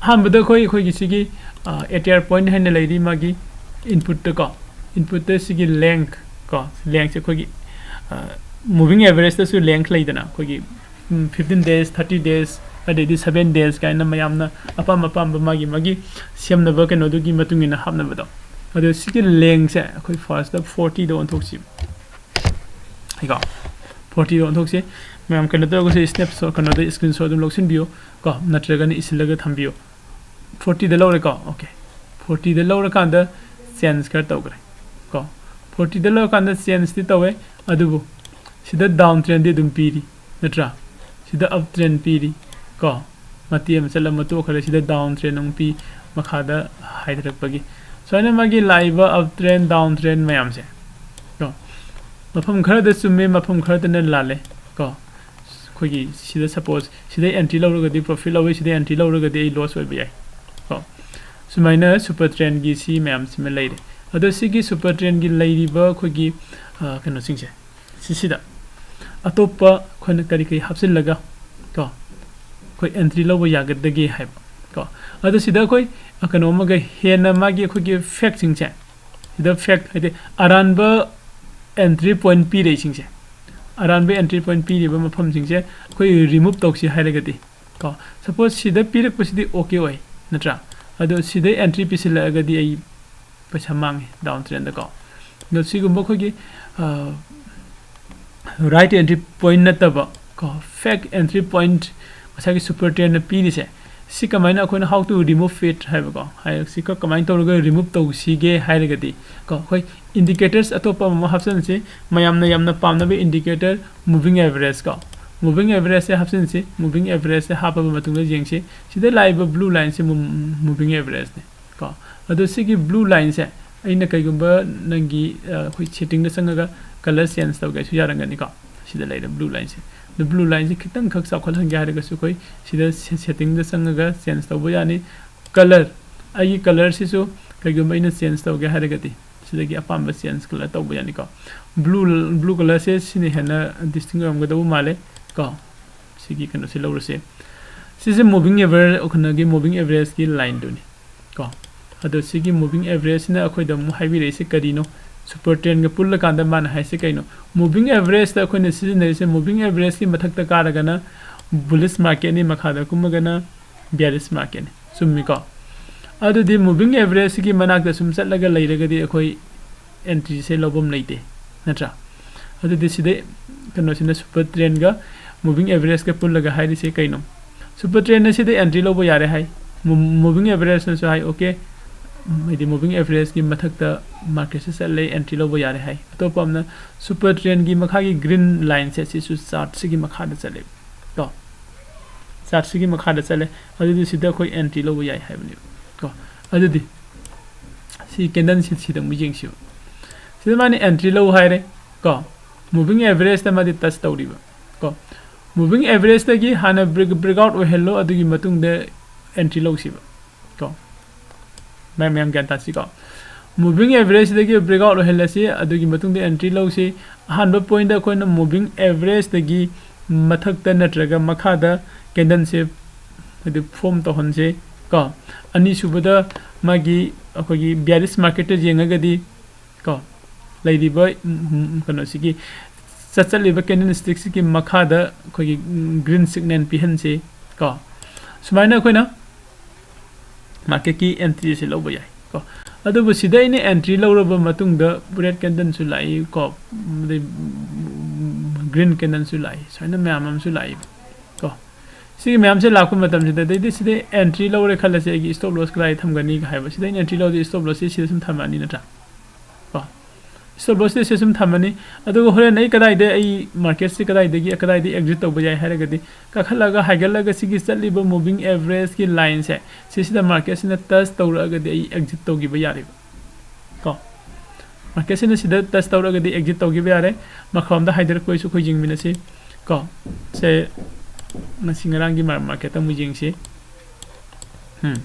ꯑꯍꯥꯟꯕꯗ ꯑꯩꯈꯣꯏ, ꯑꯩꯈꯣꯏꯒꯤ ꯁꯤꯒꯤ, ꯑ, ATR point ꯍꯥꯏꯅ ꯂꯩꯔꯤ, ꯃꯥꯒꯤ inputꯇ ꯀꯣ, inputꯇ ꯁꯤꯒꯤ length ꯀꯣ, lengthꯁꯦ ꯑꯩꯈꯣꯏꯒꯤ, ꯑ, moving averageꯇꯁꯨ length ꯂꯩꯗꯅ, ꯑꯩꯈꯣꯏꯒꯤ, ꯎꯝ, fifteen days, thirty days, ꯑꯗꯩꯗꯤ seven days ꯀꯥꯏꯅ ꯃꯌꯥꯝꯅ ꯑꯄꯥꯝ ꯑꯄꯥꯝꯕ ꯃꯥꯒꯤ ꯃꯥꯒꯤ ꯁꯦꯝꯅꯕ ꯀꯩꯅꯣꯗꯨꯒꯤ ꯃꯇꯨꯡ ꯏꯟꯅ ꯍꯥꯞꯅꯕꯗꯣ꯫ ꯑꯗꯣ ꯁꯤꯒꯤ lengthꯁꯦ ꯑꯩꯈꯣꯏ firstꯇ fortyꯗ ꯑꯣꯟꯊꯣꯛꯁꯤ꯫ ꯀꯣ fortyꯗ ꯑꯣꯟꯊꯣꯛꯁꯤ꯫ ꯃꯌꯥꯝ ꯀꯩꯅꯣ ꯇꯧꯔꯒꯁꯨ snapshot, ꯀꯩꯅꯣꯗ screenshot ꯑꯗꯨꯝ ꯂꯧꯁꯤꯟꯕꯤꯌꯨ ꯀꯣ, ꯅꯠꯇ꯭ꯔꯒꯅ ꯏꯁꯤꯜꯂꯒ ꯊꯝꯕꯤꯌꯨ꯫ Fortyꯗ ꯂꯧꯔꯦꯀꯣ꯫ Okay, fortyꯗ ꯂꯧꯔꯀꯥꯟꯗ change ꯈꯔ ꯇꯧꯈ꯭ꯔꯦ ꯀꯣ꯫ Fortyꯗ ꯂꯧꯔꯀꯥꯟꯗ changeꯗꯤ ꯇꯧꯋꯦ, ꯑꯗꯨꯕꯨ ꯁꯤꯗ down trendꯗꯤ ꯑꯗꯨꯝ ꯄꯤꯔꯤ, ꯅꯠꯇ꯭ꯔꯥ? ꯁꯤꯗ up trend ꯄꯤꯔꯤ ꯀꯣ꯫ ꯃꯇꯦꯛ ꯑꯃ ꯆꯠꯂꯝꯃ ꯇꯣꯛꯈ꯭ꯔꯦ꯫ ꯁꯤꯗ down trend ꯑꯃꯨꯛ ꯄꯤ, ꯃꯈꯥꯗ ꯍꯥꯏꯊꯔꯛꯄꯒꯤ꯫ ꯁꯨꯃꯥꯏꯅ ꯃꯥꯒꯤ ꯂꯥꯛꯏꯕ up trend, down trend ꯃꯌꯥꯝꯁꯦ ꯀꯣ, ꯃꯐꯝ ꯈꯔꯗ ꯆꯨꯝꯃꯦ, ꯃꯐꯝ ꯈꯔꯗꯅ ꯂꯥꯜꯂꯦ ꯀꯣ꯫ ꯑꯩꯈꯣꯏꯒꯤ ꯁꯤꯗ suppose ꯁꯤꯗ entry ꯂꯧꯔꯒꯗꯤ profit ꯂꯧꯋꯤ, ꯁꯤꯗ entry ꯂꯧꯔꯒꯗꯤ ꯑꯩ loss ꯑꯣꯏꯕ ꯌꯥꯏ ꯀꯣ꯫ ꯁꯨꯃꯥꯏꯅ super trendꯒꯤ ꯁꯤ ꯃꯌꯥꯝꯁꯤꯃ ꯂꯩꯔꯦ꯫ ꯑꯗꯣ ꯁꯤꯒꯤ super trendꯒꯤ ꯂꯩꯔꯤꯕ ꯑꯩꯈꯣꯏꯒꯤ, ꯑ, ꯀꯩꯅꯣꯁꯤꯡꯁꯦ, ꯁꯤꯁꯤꯗ ꯑꯇꯣꯞꯄ ꯑꯩꯈꯣꯏꯅ ꯀꯔꯤ ꯀꯔꯤ ꯍꯥꯞꯆꯤꯜꯂꯒ ꯀꯣ, ꯑꯩꯈꯣꯏ entry ꯂꯧꯕ ꯌꯥꯒꯗꯒꯦ ꯍꯥꯏꯕ ꯀꯣ꯫ ꯑꯗꯣ ꯁꯤꯗ ꯑꯩꯈꯣꯏ, ꯑ, ꯀꯩꯅꯣ ꯑꯃꯒ ꯍꯦꯟꯅ ꯃꯥꯒꯤ ꯑꯩꯈꯣꯏꯒꯤ factꯁꯤꯡꯁꯦ, ꯁꯤꯗ fact ꯍꯥꯏꯗꯤ ꯑꯔꯥꯟꯕ entry point ꯄꯤꯔꯛꯏꯁꯤꯡꯁꯦ, ꯑꯔꯥꯟꯕ entry point ꯄꯤꯔꯤꯕ ꯃꯐꯝꯁꯤꯡꯁꯦ ꯑꯩꯈꯣꯏ remove ꯇꯧꯁꯤ ꯍꯥꯏꯔꯒꯗꯤ ꯀꯣ, suppose ꯁꯤꯗ ꯄꯤꯔꯛꯄꯁꯤꯗꯤ okay ꯑꯣꯏ, ꯅꯠꯇ꯭ꯔꯥ? ꯑꯗꯣ ꯁꯤꯗ entry ꯄꯤꯁꯤꯜꯂꯛꯑꯒꯗꯤ ꯑꯩ ꯄꯩꯁꯥ ꯃꯥꯡꯉꯦ down trendꯗ ꯀꯣ꯫ ꯑꯗꯣ ꯁꯤꯒꯨꯝꯕ ꯑꯩꯈꯣꯏꯒꯤ, ꯑ, right entry point ꯅꯠꯇꯕ ꯀꯣ, fake entry point, ꯉꯁꯥꯏꯒꯤ super trendꯅ ꯄꯤꯔꯤꯁꯦ, ꯁꯤ ꯀꯃꯥꯏꯅ ꯑꯩꯈꯣꯏꯅ how to remove it ꯍꯥꯏꯕꯀꯣ, ꯍꯥꯏ-, ꯁꯤ ꯀ-, ꯀꯃꯥꯏꯅ ꯇꯧꯔꯒ remove ꯇꯧꯁꯤꯒꯦ ꯍꯥꯏꯔꯒꯗꯤ ꯀꯣ, ꯑꯩꯈꯣꯏ indicators ꯑꯇꯣꯞꯄ ꯑꯃ ꯍꯥꯞꯆꯤꯟꯁꯤ꯫ ꯃꯌꯥꯝꯅ ꯌꯥꯝꯅ ꯄꯥꯝꯅꯕ indicator moving average ꯀꯣ, moving averageꯁꯦ ꯍꯥꯞꯆꯤꯟꯁꯤ꯫ Moving averageꯁꯦ ꯍꯥꯞꯄꯕ ꯃꯇꯨꯡꯗ ꯌꯦꯡꯁꯤ, ꯁꯤꯗ ꯂꯥꯛꯏꯕ blue lineꯁꯦ moving averageꯅꯤ ꯀꯣ꯫ ꯑꯗꯣ ꯁꯤꯒꯤ blue lineꯁꯦ ꯑꯩꯅ ꯀꯩꯒꯨꯝꯕ ꯅꯪꯒꯤ, ꯑ, ꯑꯩꯈꯣꯏ settingꯗ ꯆꯪꯉꯒ colour change ꯇꯧꯒꯦꯁꯨ ꯌꯥꯔꯝꯒꯅꯤꯀꯣ꯫ ꯁꯤꯗ ꯂꯩꯔꯦ blue lineꯁꯦ꯫ ꯑꯗꯣ blue lineꯁꯦ ꯈꯤꯇꯪꯈꯛ ꯆꯥꯎꯈꯠꯍꯟꯒꯦ ꯍꯥꯏꯔꯒꯁꯨ ꯑꯩꯈꯣꯏ ꯁꯤꯗ se-, settingꯗ ꯆꯪꯉꯒ change ꯇꯧꯕ ꯌꯥꯅꯤ꯫ Colour, ꯑꯩꯒꯤ colourꯁꯤꯁꯨ ꯀꯩꯒꯨꯝꯕ ꯑꯩꯅ change ꯇꯧꯒꯦ ꯍꯥꯏꯔꯒꯗꯤ ꯁꯤꯗꯒꯤ ꯑꯄꯥꯝꯕ change colour ꯇꯧꯕ ꯌꯥꯅꯤꯀꯣ꯫ Blue, blue colourꯁꯦ ꯁꯤꯅ ꯍꯦꯟꯅ distinct ꯑꯣꯏꯔꯝꯒꯗꯧꯕ ꯃꯥꯜꯂꯦ ꯀꯣ꯫ ꯁꯤꯒꯤ ꯀꯩꯅꯣꯁꯦ ꯂꯧꯔꯁꯦ꯫ ꯁꯤꯁꯦ moving average, ꯀꯩꯅꯣꯒꯤ moving averageꯀꯤ lineꯗꯨꯅꯤ ꯀꯣ꯫ ꯑꯗꯣ ꯁꯤꯒꯤ moving averageꯁꯤꯅ ꯑꯩꯈꯣꯏꯗ ꯑꯃꯨꯛ ꯍꯥꯏꯕꯤꯔꯛꯏꯁꯦ ꯀꯔꯤꯅꯣ? Super trendꯒ ꯄꯨꯜꯂꯀꯥꯟꯗ ꯃꯥꯅ ꯍꯥꯏꯁꯦ ꯀꯩꯅꯣ? Moving averageꯇ ꯑꯩꯈꯣꯏꯅ ꯁꯤꯖꯤꯟꯅꯔꯤꯁꯦ, moving averageꯀꯤ ꯃꯊꯛꯇ ꯀꯥꯔꯒꯅ Bullish marketꯅꯤ, ꯃꯈꯥꯗ ꯀꯨꯝꯃꯒꯅ bearish marketꯅꯤ꯫ ꯆꯨꯝꯃꯤꯀꯣ? ꯑꯗꯨꯗꯤ moving averageꯒꯤ ꯃꯅꯥꯛꯇ ꯁꯨꯝ ꯆꯠꯂꯒ ꯂꯩꯔꯒꯗꯤ ꯑꯩꯈꯣꯏ entryꯁꯦ ꯂꯧꯐꯝ ꯂꯩꯇꯦ, ꯅꯠꯇ꯭ꯔꯥ? ꯑꯗꯨꯗꯤ ꯁꯤꯗ ꯀꯩꯅꯣꯁꯤꯅ super trendꯒ moving averageꯒ ꯄꯨꯜꯂꯒ ꯍꯥꯏꯔꯤꯁꯦ ꯀꯩꯅꯣ? Super trendꯅ ꯁꯤꯗ entry ꯂꯧꯕ ꯌꯥꯔꯦ ꯍꯥꯏ, moving averageꯅꯁꯨ ꯍꯥꯏ, okay, ꯍꯥꯏꯗꯤ moving averageꯀꯤ ꯃꯊꯛꯇ marketꯁꯦ ꯆꯠꯂꯦ, entry ꯂꯧꯕ ꯌꯥꯔꯦ ꯍꯥꯏ꯫ ꯑꯇꯣꯞꯄ ꯑꯃꯅ super trendꯒꯤ ꯃꯈꯥꯒꯤ green lineꯁꯦ, ꯁꯤꯁꯨ chartꯁꯤꯒꯤ ꯃꯈꯥꯗ ꯆꯠꯂꯦ ꯀꯣ, chartꯁꯤꯒꯤ ꯃꯈꯥꯗ ꯆꯠꯂꯦ꯫ ꯑꯗꯨꯗꯤ ꯁꯤꯗ ꯑꯩꯈꯣꯏ entry ꯂꯧꯕ ꯌꯥꯏ ꯍꯥꯏꯕꯅꯦꯕ ꯀꯣ꯫ ꯑꯗꯨꯗꯤ ꯁꯤ candleꯁꯤ ꯁꯤꯗ ꯑꯃꯨꯛ ꯌꯦꯡꯁꯤꯕ꯫ ꯁꯤꯗ ꯃꯥꯅ entry ꯂꯧ ꯍꯥꯏꯔꯦ ꯀꯣ, moving averageꯇ ꯃꯥꯗꯤ touch ꯇꯧꯔꯤꯕ ꯀꯣ꯫ Moving averageꯇꯒꯤ ꯍꯥꯟꯅ break, breakout ꯑꯣꯏꯍꯜꯂꯣ, ꯑꯗꯨꯒꯤ ꯃꯇꯨꯡꯗ entry ꯂꯧꯁꯤꯕ ꯀꯣ꯫ ꯃꯌꯥꯝ, ꯃꯌꯥꯝ ꯒ꯭ꯌꯥꯟ ꯇꯥꯁꯤꯀꯣ꯫ Moving averageꯇꯒꯤ breakout ꯑꯣꯏꯍꯜꯂꯁꯤ, ꯑꯗꯨꯒꯤ ꯃꯇꯨꯡꯗ entry ꯂꯧꯁꯤ꯫ ꯑꯍꯥꯟꯕ pointꯇ ꯑꯩꯈꯣꯏꯅ moving averageꯇꯒꯤ ꯃꯊꯛꯇ ꯅꯠꯇ꯭ꯔꯒ ꯃꯈꯥꯗ candleꯁꯦ ꯍꯥꯏꯗꯤ form ꯇꯧꯍꯟꯁꯦ ꯀꯣ꯫ ꯑꯅꯤꯁꯨꯕꯗ ꯃꯥꯒꯤ ꯑꯩꯈꯣꯏꯒꯤ bearish marketꯇ ꯌꯦꯡꯉꯒꯗꯤ ꯀꯣ, ꯂꯩꯔꯤꯕ, ꯎꯝ, ꯎꯝ, ꯀꯩꯅꯣꯁꯤꯒꯤ ꯆꯠꯆꯠꯂꯤꯕ candlestickꯁꯤꯒꯤ ꯃꯈꯥꯗ ꯑꯩꯈꯣꯏꯒꯤ, ꯎꯝ, green signal ꯄꯤꯍꯟꯁꯤ ꯀꯣ꯫ ꯁꯨꯃꯥꯏꯅ ꯑꯩꯈꯣꯏꯅ marketꯀꯤ entryꯁꯦ ꯂꯧꯕ ꯌꯥꯏ ꯀꯣ꯫ ꯑꯗꯨꯕꯨ ꯁꯤꯗ ꯑꯩꯅ entry ꯂꯧꯔꯕ ꯃꯇꯨꯡꯗ red candleꯁꯨ ꯂꯥꯛꯏ ꯀꯣ, ꯑꯗꯩ, ꯎꯝ, green candleꯁꯨ ꯂꯥꯛꯏ, ꯁꯨꯃꯥꯏꯅ ꯃꯌꯥꯝ ꯑꯃꯁꯨ ꯂꯥꯛꯏ ꯀꯣ꯫ ꯁꯤꯒꯤ ꯃꯌꯥꯝꯁꯦ ꯂꯥꯛꯄ ꯃꯇꯝꯁꯤꯗ, ꯑꯗꯩꯗꯤ ꯁꯤꯗ entry ꯂꯧꯔꯦ ꯈꯜꯂꯁꯦ, ꯑꯩꯒꯤ stop loss ꯀꯗꯥꯏ ꯊꯝꯒꯅꯤ ꯍꯥꯏꯕ, ꯁꯤꯗ ꯑꯩꯅ entry ꯂꯧꯔꯗꯤ stop lossꯁꯦ ꯁꯤꯗ ꯁꯨꯝ ꯊꯝꯃꯅꯤ, ꯅꯠꯇ꯭ꯔꯥ ꯀꯣ꯫ Stop lossꯁꯦ ꯁꯨꯝ ꯊꯝꯃꯅꯤ꯫ ꯑꯗꯨꯒ ꯍꯣꯔꯦꯟ ꯑꯩ ꯀꯗꯥꯏꯗ, ꯑꯩ marketꯁꯦ ꯀꯗꯥꯏꯗꯒꯤ, ꯀꯗꯥꯏꯗ exit ꯇꯧꯕ ꯌꯥꯏ ꯍꯥꯏꯔꯒꯗꯤ, ꯀꯥꯈꯠꯂꯒ ꯍꯥꯏꯒꯠꯂꯒ ꯁꯤꯒꯤ ꯆꯠꯂꯤꯕ moving averageꯀꯤ lineꯁꯦ, ꯁꯤꯁꯤꯗ marketꯁꯤꯅ touch ꯇꯧꯔꯛꯑꯒꯗꯤ ꯑꯩ exit ꯇꯧꯈꯤꯕ ꯌꯥꯔꯦꯕ ꯀꯣ꯫ Marketꯁꯤꯅ ꯁꯤꯗ touch ꯇꯧꯔꯒꯗꯤ exit ꯇꯧꯈꯤꯕ ꯌꯥꯔꯦ꯫ ꯃꯈꯥꯔꯣꯝꯗ ꯍꯥꯏꯊꯔꯛꯄꯩꯁꯨ ꯑꯩꯈꯣꯏ ꯌꯦꯡꯃꯤꯟꯅꯁꯤ ꯀꯣ꯫ ꯁꯦ, ꯉꯁꯤ ꯉꯔꯥꯡꯒꯤ mar-, marketꯇ ꯑꯃꯨꯛ ꯌꯦꯡꯁꯤ꯫ ꯎꯝ꯫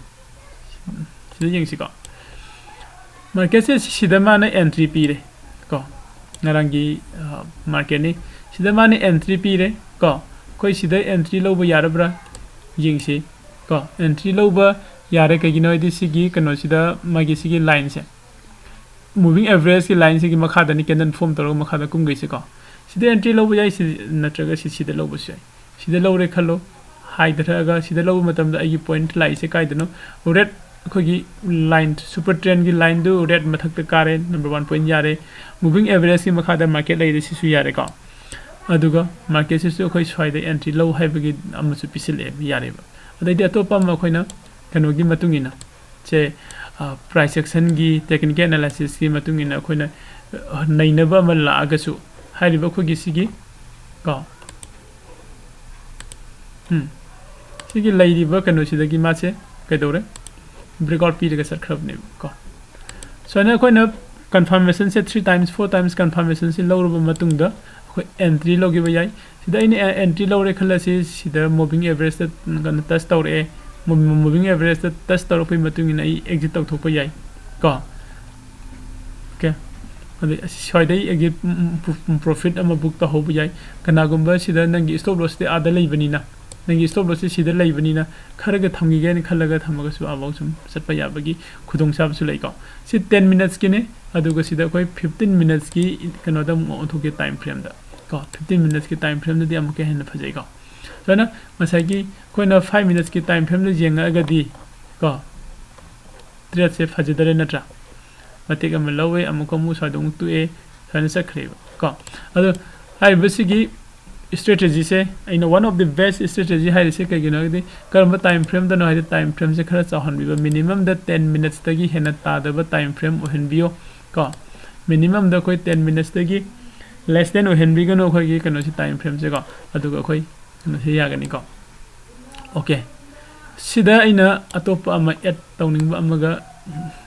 ꯁꯤꯗ ꯌꯦꯡꯁꯤꯀꯣ꯫ Marketꯁꯦ ꯁꯤꯗ ꯃꯥꯅ entry ꯄꯤꯔꯦ ꯀꯣ꯫ ꯉꯔꯥꯡꯒꯤ, ꯑ, marketꯅꯤ꯫ ꯁꯤꯗ ꯃꯥꯅ entry ꯄꯤꯔꯦ ꯀꯣ꯫ ꯑꯩꯈꯣꯏ ꯁꯤꯗ entry ꯂꯧꯕ ꯌꯥꯔꯕ꯭ꯔꯥ ꯌꯦꯡꯁꯤ ꯀꯣ꯫ Entry ꯂꯧꯕ ꯌꯥꯔꯦ, ꯀꯩꯒꯤꯅꯣ ꯍꯥꯏꯗꯤ ꯁꯤꯒꯤ ꯀꯩꯅꯣꯁꯤꯗ ꯃꯥꯒꯤ ꯁꯤꯒꯤ lineꯁꯦ, moving averageꯀꯤ lineꯁꯤꯒꯤ ꯃꯈꯥꯗꯅꯤ candle form ꯇꯧꯔꯒ ꯃꯈꯥꯗ ꯀꯨꯝꯈꯩꯁꯦ ꯀꯣ꯫ ꯁꯤꯗ entry ꯂꯧꯕ ꯌꯥꯏ, ꯁꯤ ꯅꯠꯇ꯭ꯔꯒ ꯁꯤ ꯁꯤꯗ ꯂꯧꯕꯁꯨ ꯌꯥꯏ꯫ ꯁꯤꯗ ꯂꯧꯔꯦ ꯈꯜꯂꯣ, ꯍꯥꯏꯊꯔꯛꯑꯒ ꯁꯤꯗ ꯂꯧꯕ ꯃꯇꯝꯗ ꯑꯩꯒꯤ ꯄꯣꯏꯟꯠ ꯂꯥꯛꯏꯁꯦ ꯀꯥꯏꯗꯅꯣ? ꯔꯦꯠ, ꯑꯩꯈꯣꯏꯒꯤ ꯂꯥꯏꯟ, ꯁꯨꯄꯔ ꯇ꯭ꯔꯦꯟꯒꯤ ꯂꯥꯏꯟꯗꯨ ꯔꯦꯠ ꯃꯊꯛꯇ ꯀꯥꯔꯦ, ꯅꯝꯕꯔ ꯋꯥꯟ ꯄꯣꯏꯟꯠ ꯌꯥꯔꯦ꯫ ꯃꯨꯚꯤꯡ ꯑꯦꯚꯔꯦꯖꯀꯤ ꯃꯈꯥꯗ ꯃꯥꯔꯀꯦꯠ ꯂꯩꯔꯦ, ꯁꯤꯁꯨ ꯌꯥꯔꯦꯀꯣ꯫ ꯑꯗꯨꯒ ꯃꯥꯔꯀꯦꯠꯁꯤꯁꯨ ꯑꯩꯈꯣꯏ ꯁ꯭ꯋꯥꯏꯗ ꯑꯦꯟꯇ꯭ꯔꯤ ꯂꯧ ꯍꯥꯏꯕꯒꯤ ꯑꯃꯁꯨ ꯄꯤꯁꯤꯜꯂꯛꯑꯦ, ꯌꯥꯔꯦꯕ꯫ ꯑꯗꯩꯗꯤ ꯑꯇꯣꯞꯄ ꯑꯃ ꯑꯩꯈꯣꯏꯅ ꯀꯩꯅꯣꯒꯤ ꯃꯇꯨꯡ ꯏꯟꯅ, ꯁꯦ, ꯄ꯭ꯔꯥꯏꯁ ꯑꯦꯛꯁꯟꯒꯤ, ꯇꯦꯛꯅꯤꯀꯦꯜ ꯑꯦꯅꯥꯂꯥꯏꯁꯤꯁꯀꯤ ꯃꯇꯨꯡ ꯏꯟꯅ ꯑꯩꯈꯣꯏꯅ, ꯑ, ꯅꯩꯅꯕ ꯑꯃ ꯂꯥꯛꯑꯒꯁꯨ, ꯍꯥꯏꯔꯤꯕ ꯑꯩꯈꯣꯏꯒꯤ ꯁꯤꯒꯤ, ꯀꯣ, ꯎꯝ, ꯁꯤꯒꯤ ꯂꯩꯔꯤꯕ ꯀꯩꯅꯣꯁꯤꯗꯒꯤ ꯃꯥꯁꯦ ꯀꯩꯗꯧꯔꯦ? ꯕ꯭ꯔꯦꯛꯑꯥꯎꯠ ꯄꯤꯔꯒ ꯆꯠꯈ꯭ꯔꯕꯅꯦꯕ ꯀꯣ꯫ ꯁꯨꯃꯥꯏꯅ ꯑꯩꯈꯣꯏꯅ ꯀꯟꯐꯥꯔꯃꯦꯁꯟꯁꯦ ꯊ꯭ꯔꯤ ꯇꯥꯏꯝꯁ, ꯐꯣꯔ ꯇꯥꯏꯝꯁ ꯀꯟꯐꯥꯔꯃꯦꯁꯟꯁꯤ ꯂꯧꯔꯕ ꯃꯇꯨꯡꯗ ꯑꯩꯈꯣꯏ ꯑꯦꯟꯇ꯭ꯔꯤ ꯂꯧꯈꯤꯕ ꯌꯥꯏ꯫ ꯁꯤꯗ ꯑꯩꯅ ꯑꯦ-, ꯑꯦꯟꯇ꯭ꯔꯤ ꯂꯧꯔꯦ ꯈꯜꯂꯁꯤ, ꯁꯤꯗ ꯃꯨꯚꯤꯡ ꯑꯦꯚꯔꯦꯖꯇ ꯀꯩꯅꯣ ꯇꯁ ꯇꯧꯔꯛꯑꯦ꯫ ꯃꯨ-, ꯃꯨꯚꯤꯡ ꯑꯦꯚꯔꯦꯖꯇ ꯇꯁ ꯇꯧꯔꯛꯄꯒꯤ ꯃꯇꯨꯡ ꯏꯟꯅ ꯑꯩ ꯑꯦꯛꯖꯤꯠ ꯇꯧꯊꯣꯛꯄ ꯌꯥꯏ ꯀꯣ꯫ ꯑꯣꯀꯦ꯫ ꯑꯗꯩ ꯑꯁꯤ ꯁ꯭ꯋꯥꯏꯗꯩ ꯑꯦꯛꯖꯤꯠ, ꯎꯝ, ꯎꯝ, ꯄ꯭ꯔꯣ-, ꯎꯝ, ꯄ꯭ꯔꯣꯐꯤꯠ ꯑꯃ ꯕꯨꯛ ꯇꯧꯍꯧꯕ ꯌꯥꯏ꯫ ꯀꯅꯥꯒꯨꯝꯕ ꯁꯤꯗ ꯅꯪꯒꯤ ꯁ꯭ꯇꯣꯞ ꯂꯣꯁꯇꯤ ꯑꯥꯗ ꯂꯩꯕꯅꯤꯅ, ꯅꯪꯒꯤ ꯁ꯭ꯇꯣꯞ ꯂꯣꯁꯁꯦ ꯁꯤꯗ ꯂꯩꯕꯅꯤꯅ ꯈꯔꯒ ꯊꯝꯈꯤꯒꯦꯅ ꯈꯜꯂꯒ ꯊꯝꯃꯒꯁꯨ ꯑꯥꯐꯥꯎ ꯁꯨꯝ ꯆꯠꯄ ꯌꯥꯕꯒꯤ ꯈꯨꯗꯣꯡꯆꯥꯕꯁꯨ ꯂꯩꯀꯣ꯫ ꯁꯤ ꯇꯦꯟ ꯃꯤꯅꯠꯁꯀꯤꯅꯦ, ꯑꯗꯨꯒ ꯁꯤꯗ ꯑꯩꯈꯣꯏ ꯐꯤꯐꯇꯤꯟ ꯃꯤꯅꯠꯁꯀꯤ ꯀꯩꯅꯣꯗ ꯑꯃꯨꯛ ꯑꯣꯟꯊꯣꯛꯀꯦ, ꯇꯥꯏꯝ ꯐ꯭ꯔꯦꯝꯗ ꯀꯣ꯫ ꯐꯤꯐꯇꯤꯟ ꯃꯤꯅꯠꯁꯀꯤ ꯇꯥꯏꯝ ꯐ꯭ꯔꯦꯝꯗꯗꯤ ꯑꯃꯨꯛꯀ ꯍꯦꯟꯅ ꯐꯖꯩꯀꯣ꯫ ꯁꯨꯃꯥꯏꯅ ꯉꯁꯥꯏꯒꯤ ꯑꯩꯈꯣꯏꯅ ꯐꯥꯏꯚ ꯃꯤꯅꯠꯁꯀꯤ ꯇꯥꯏꯝ ꯐ꯭ꯔꯦꯝꯗ ꯌꯦꯡꯉꯛꯑꯒꯗꯤ ꯀꯣ, ꯇ꯭ꯔꯦꯠꯁꯦ ꯐꯖꯗꯔꯦ ꯅꯠꯇ꯭ꯔꯥ? ꯃꯇꯦꯛ ꯑꯃ ꯂꯧꯋꯦ, ꯑꯃꯨꯛꯀ ꯑꯃꯨꯛ ꯁ꯭ꯋꯥꯏꯗ ꯑꯃꯨꯛ ꯇꯣꯛꯑꯦ, ꯁꯨꯃꯥꯏꯅ ꯆꯠꯈ꯭ꯔꯦꯕ ꯀꯣ꯫ ꯑꯗꯣ ꯍꯥꯏꯔꯤꯕꯁꯤꯒꯤ ꯏꯁꯇ꯭ꯔꯦꯇꯦꯖꯤꯁꯦ ꯑꯩꯅ one of the best strategy ꯍꯥꯏꯔꯤꯁꯦ ꯀꯩꯒꯤꯅꯣ ꯍꯥꯏꯔꯒꯗꯤ, ꯀꯔꯝꯕ ꯇꯥꯏꯝ ꯐ꯭ꯔꯦꯝꯗꯅꯣ ꯍꯥꯏꯗꯤ, ꯇꯥꯏꯝ ꯐ꯭ꯔꯦꯝꯁꯦ ꯈꯔ ꯆꯥꯎꯍꯟꯕꯤꯕ, ꯃꯤꯅꯤꯃꯝꯗ ꯇꯦꯟ ꯃꯤꯅꯠꯁꯇꯒꯤ ꯍꯦꯟꯅ ꯇꯥꯗꯕ ꯇꯥꯏꯝ ꯐ꯭ꯔꯦꯝ ꯑꯣꯏꯍꯟꯕꯤꯌꯣ ꯀꯣ꯫ ꯃꯤꯅꯤꯃꯝꯗ ꯑꯩꯈꯣꯏ ꯇꯦꯟ ꯃꯤꯅꯠꯁꯇꯒꯤ ꯂꯦꯁ ꯗꯦꯟ ꯑꯣꯏꯍꯟꯕꯤꯒꯅꯨ ꯑꯩꯈꯣꯏꯒꯤ ꯀꯩꯅꯣꯁꯦ, ꯇꯥꯏꯝ ꯐ꯭ꯔꯦꯝꯁꯦꯀꯣ꯫ ꯑꯗꯨꯒ ꯑꯩꯈꯣꯏ ꯀꯩꯅꯣꯁꯦ ꯌꯥꯒꯅꯤꯀꯣ꯫ ꯑꯣꯀꯦ, ꯁꯤꯗ ꯑꯩꯅ ꯑꯇꯣꯞꯄ ꯑꯃ ꯑꯦꯗ ꯇꯧꯅꯤꯡꯕ ꯑꯃꯒ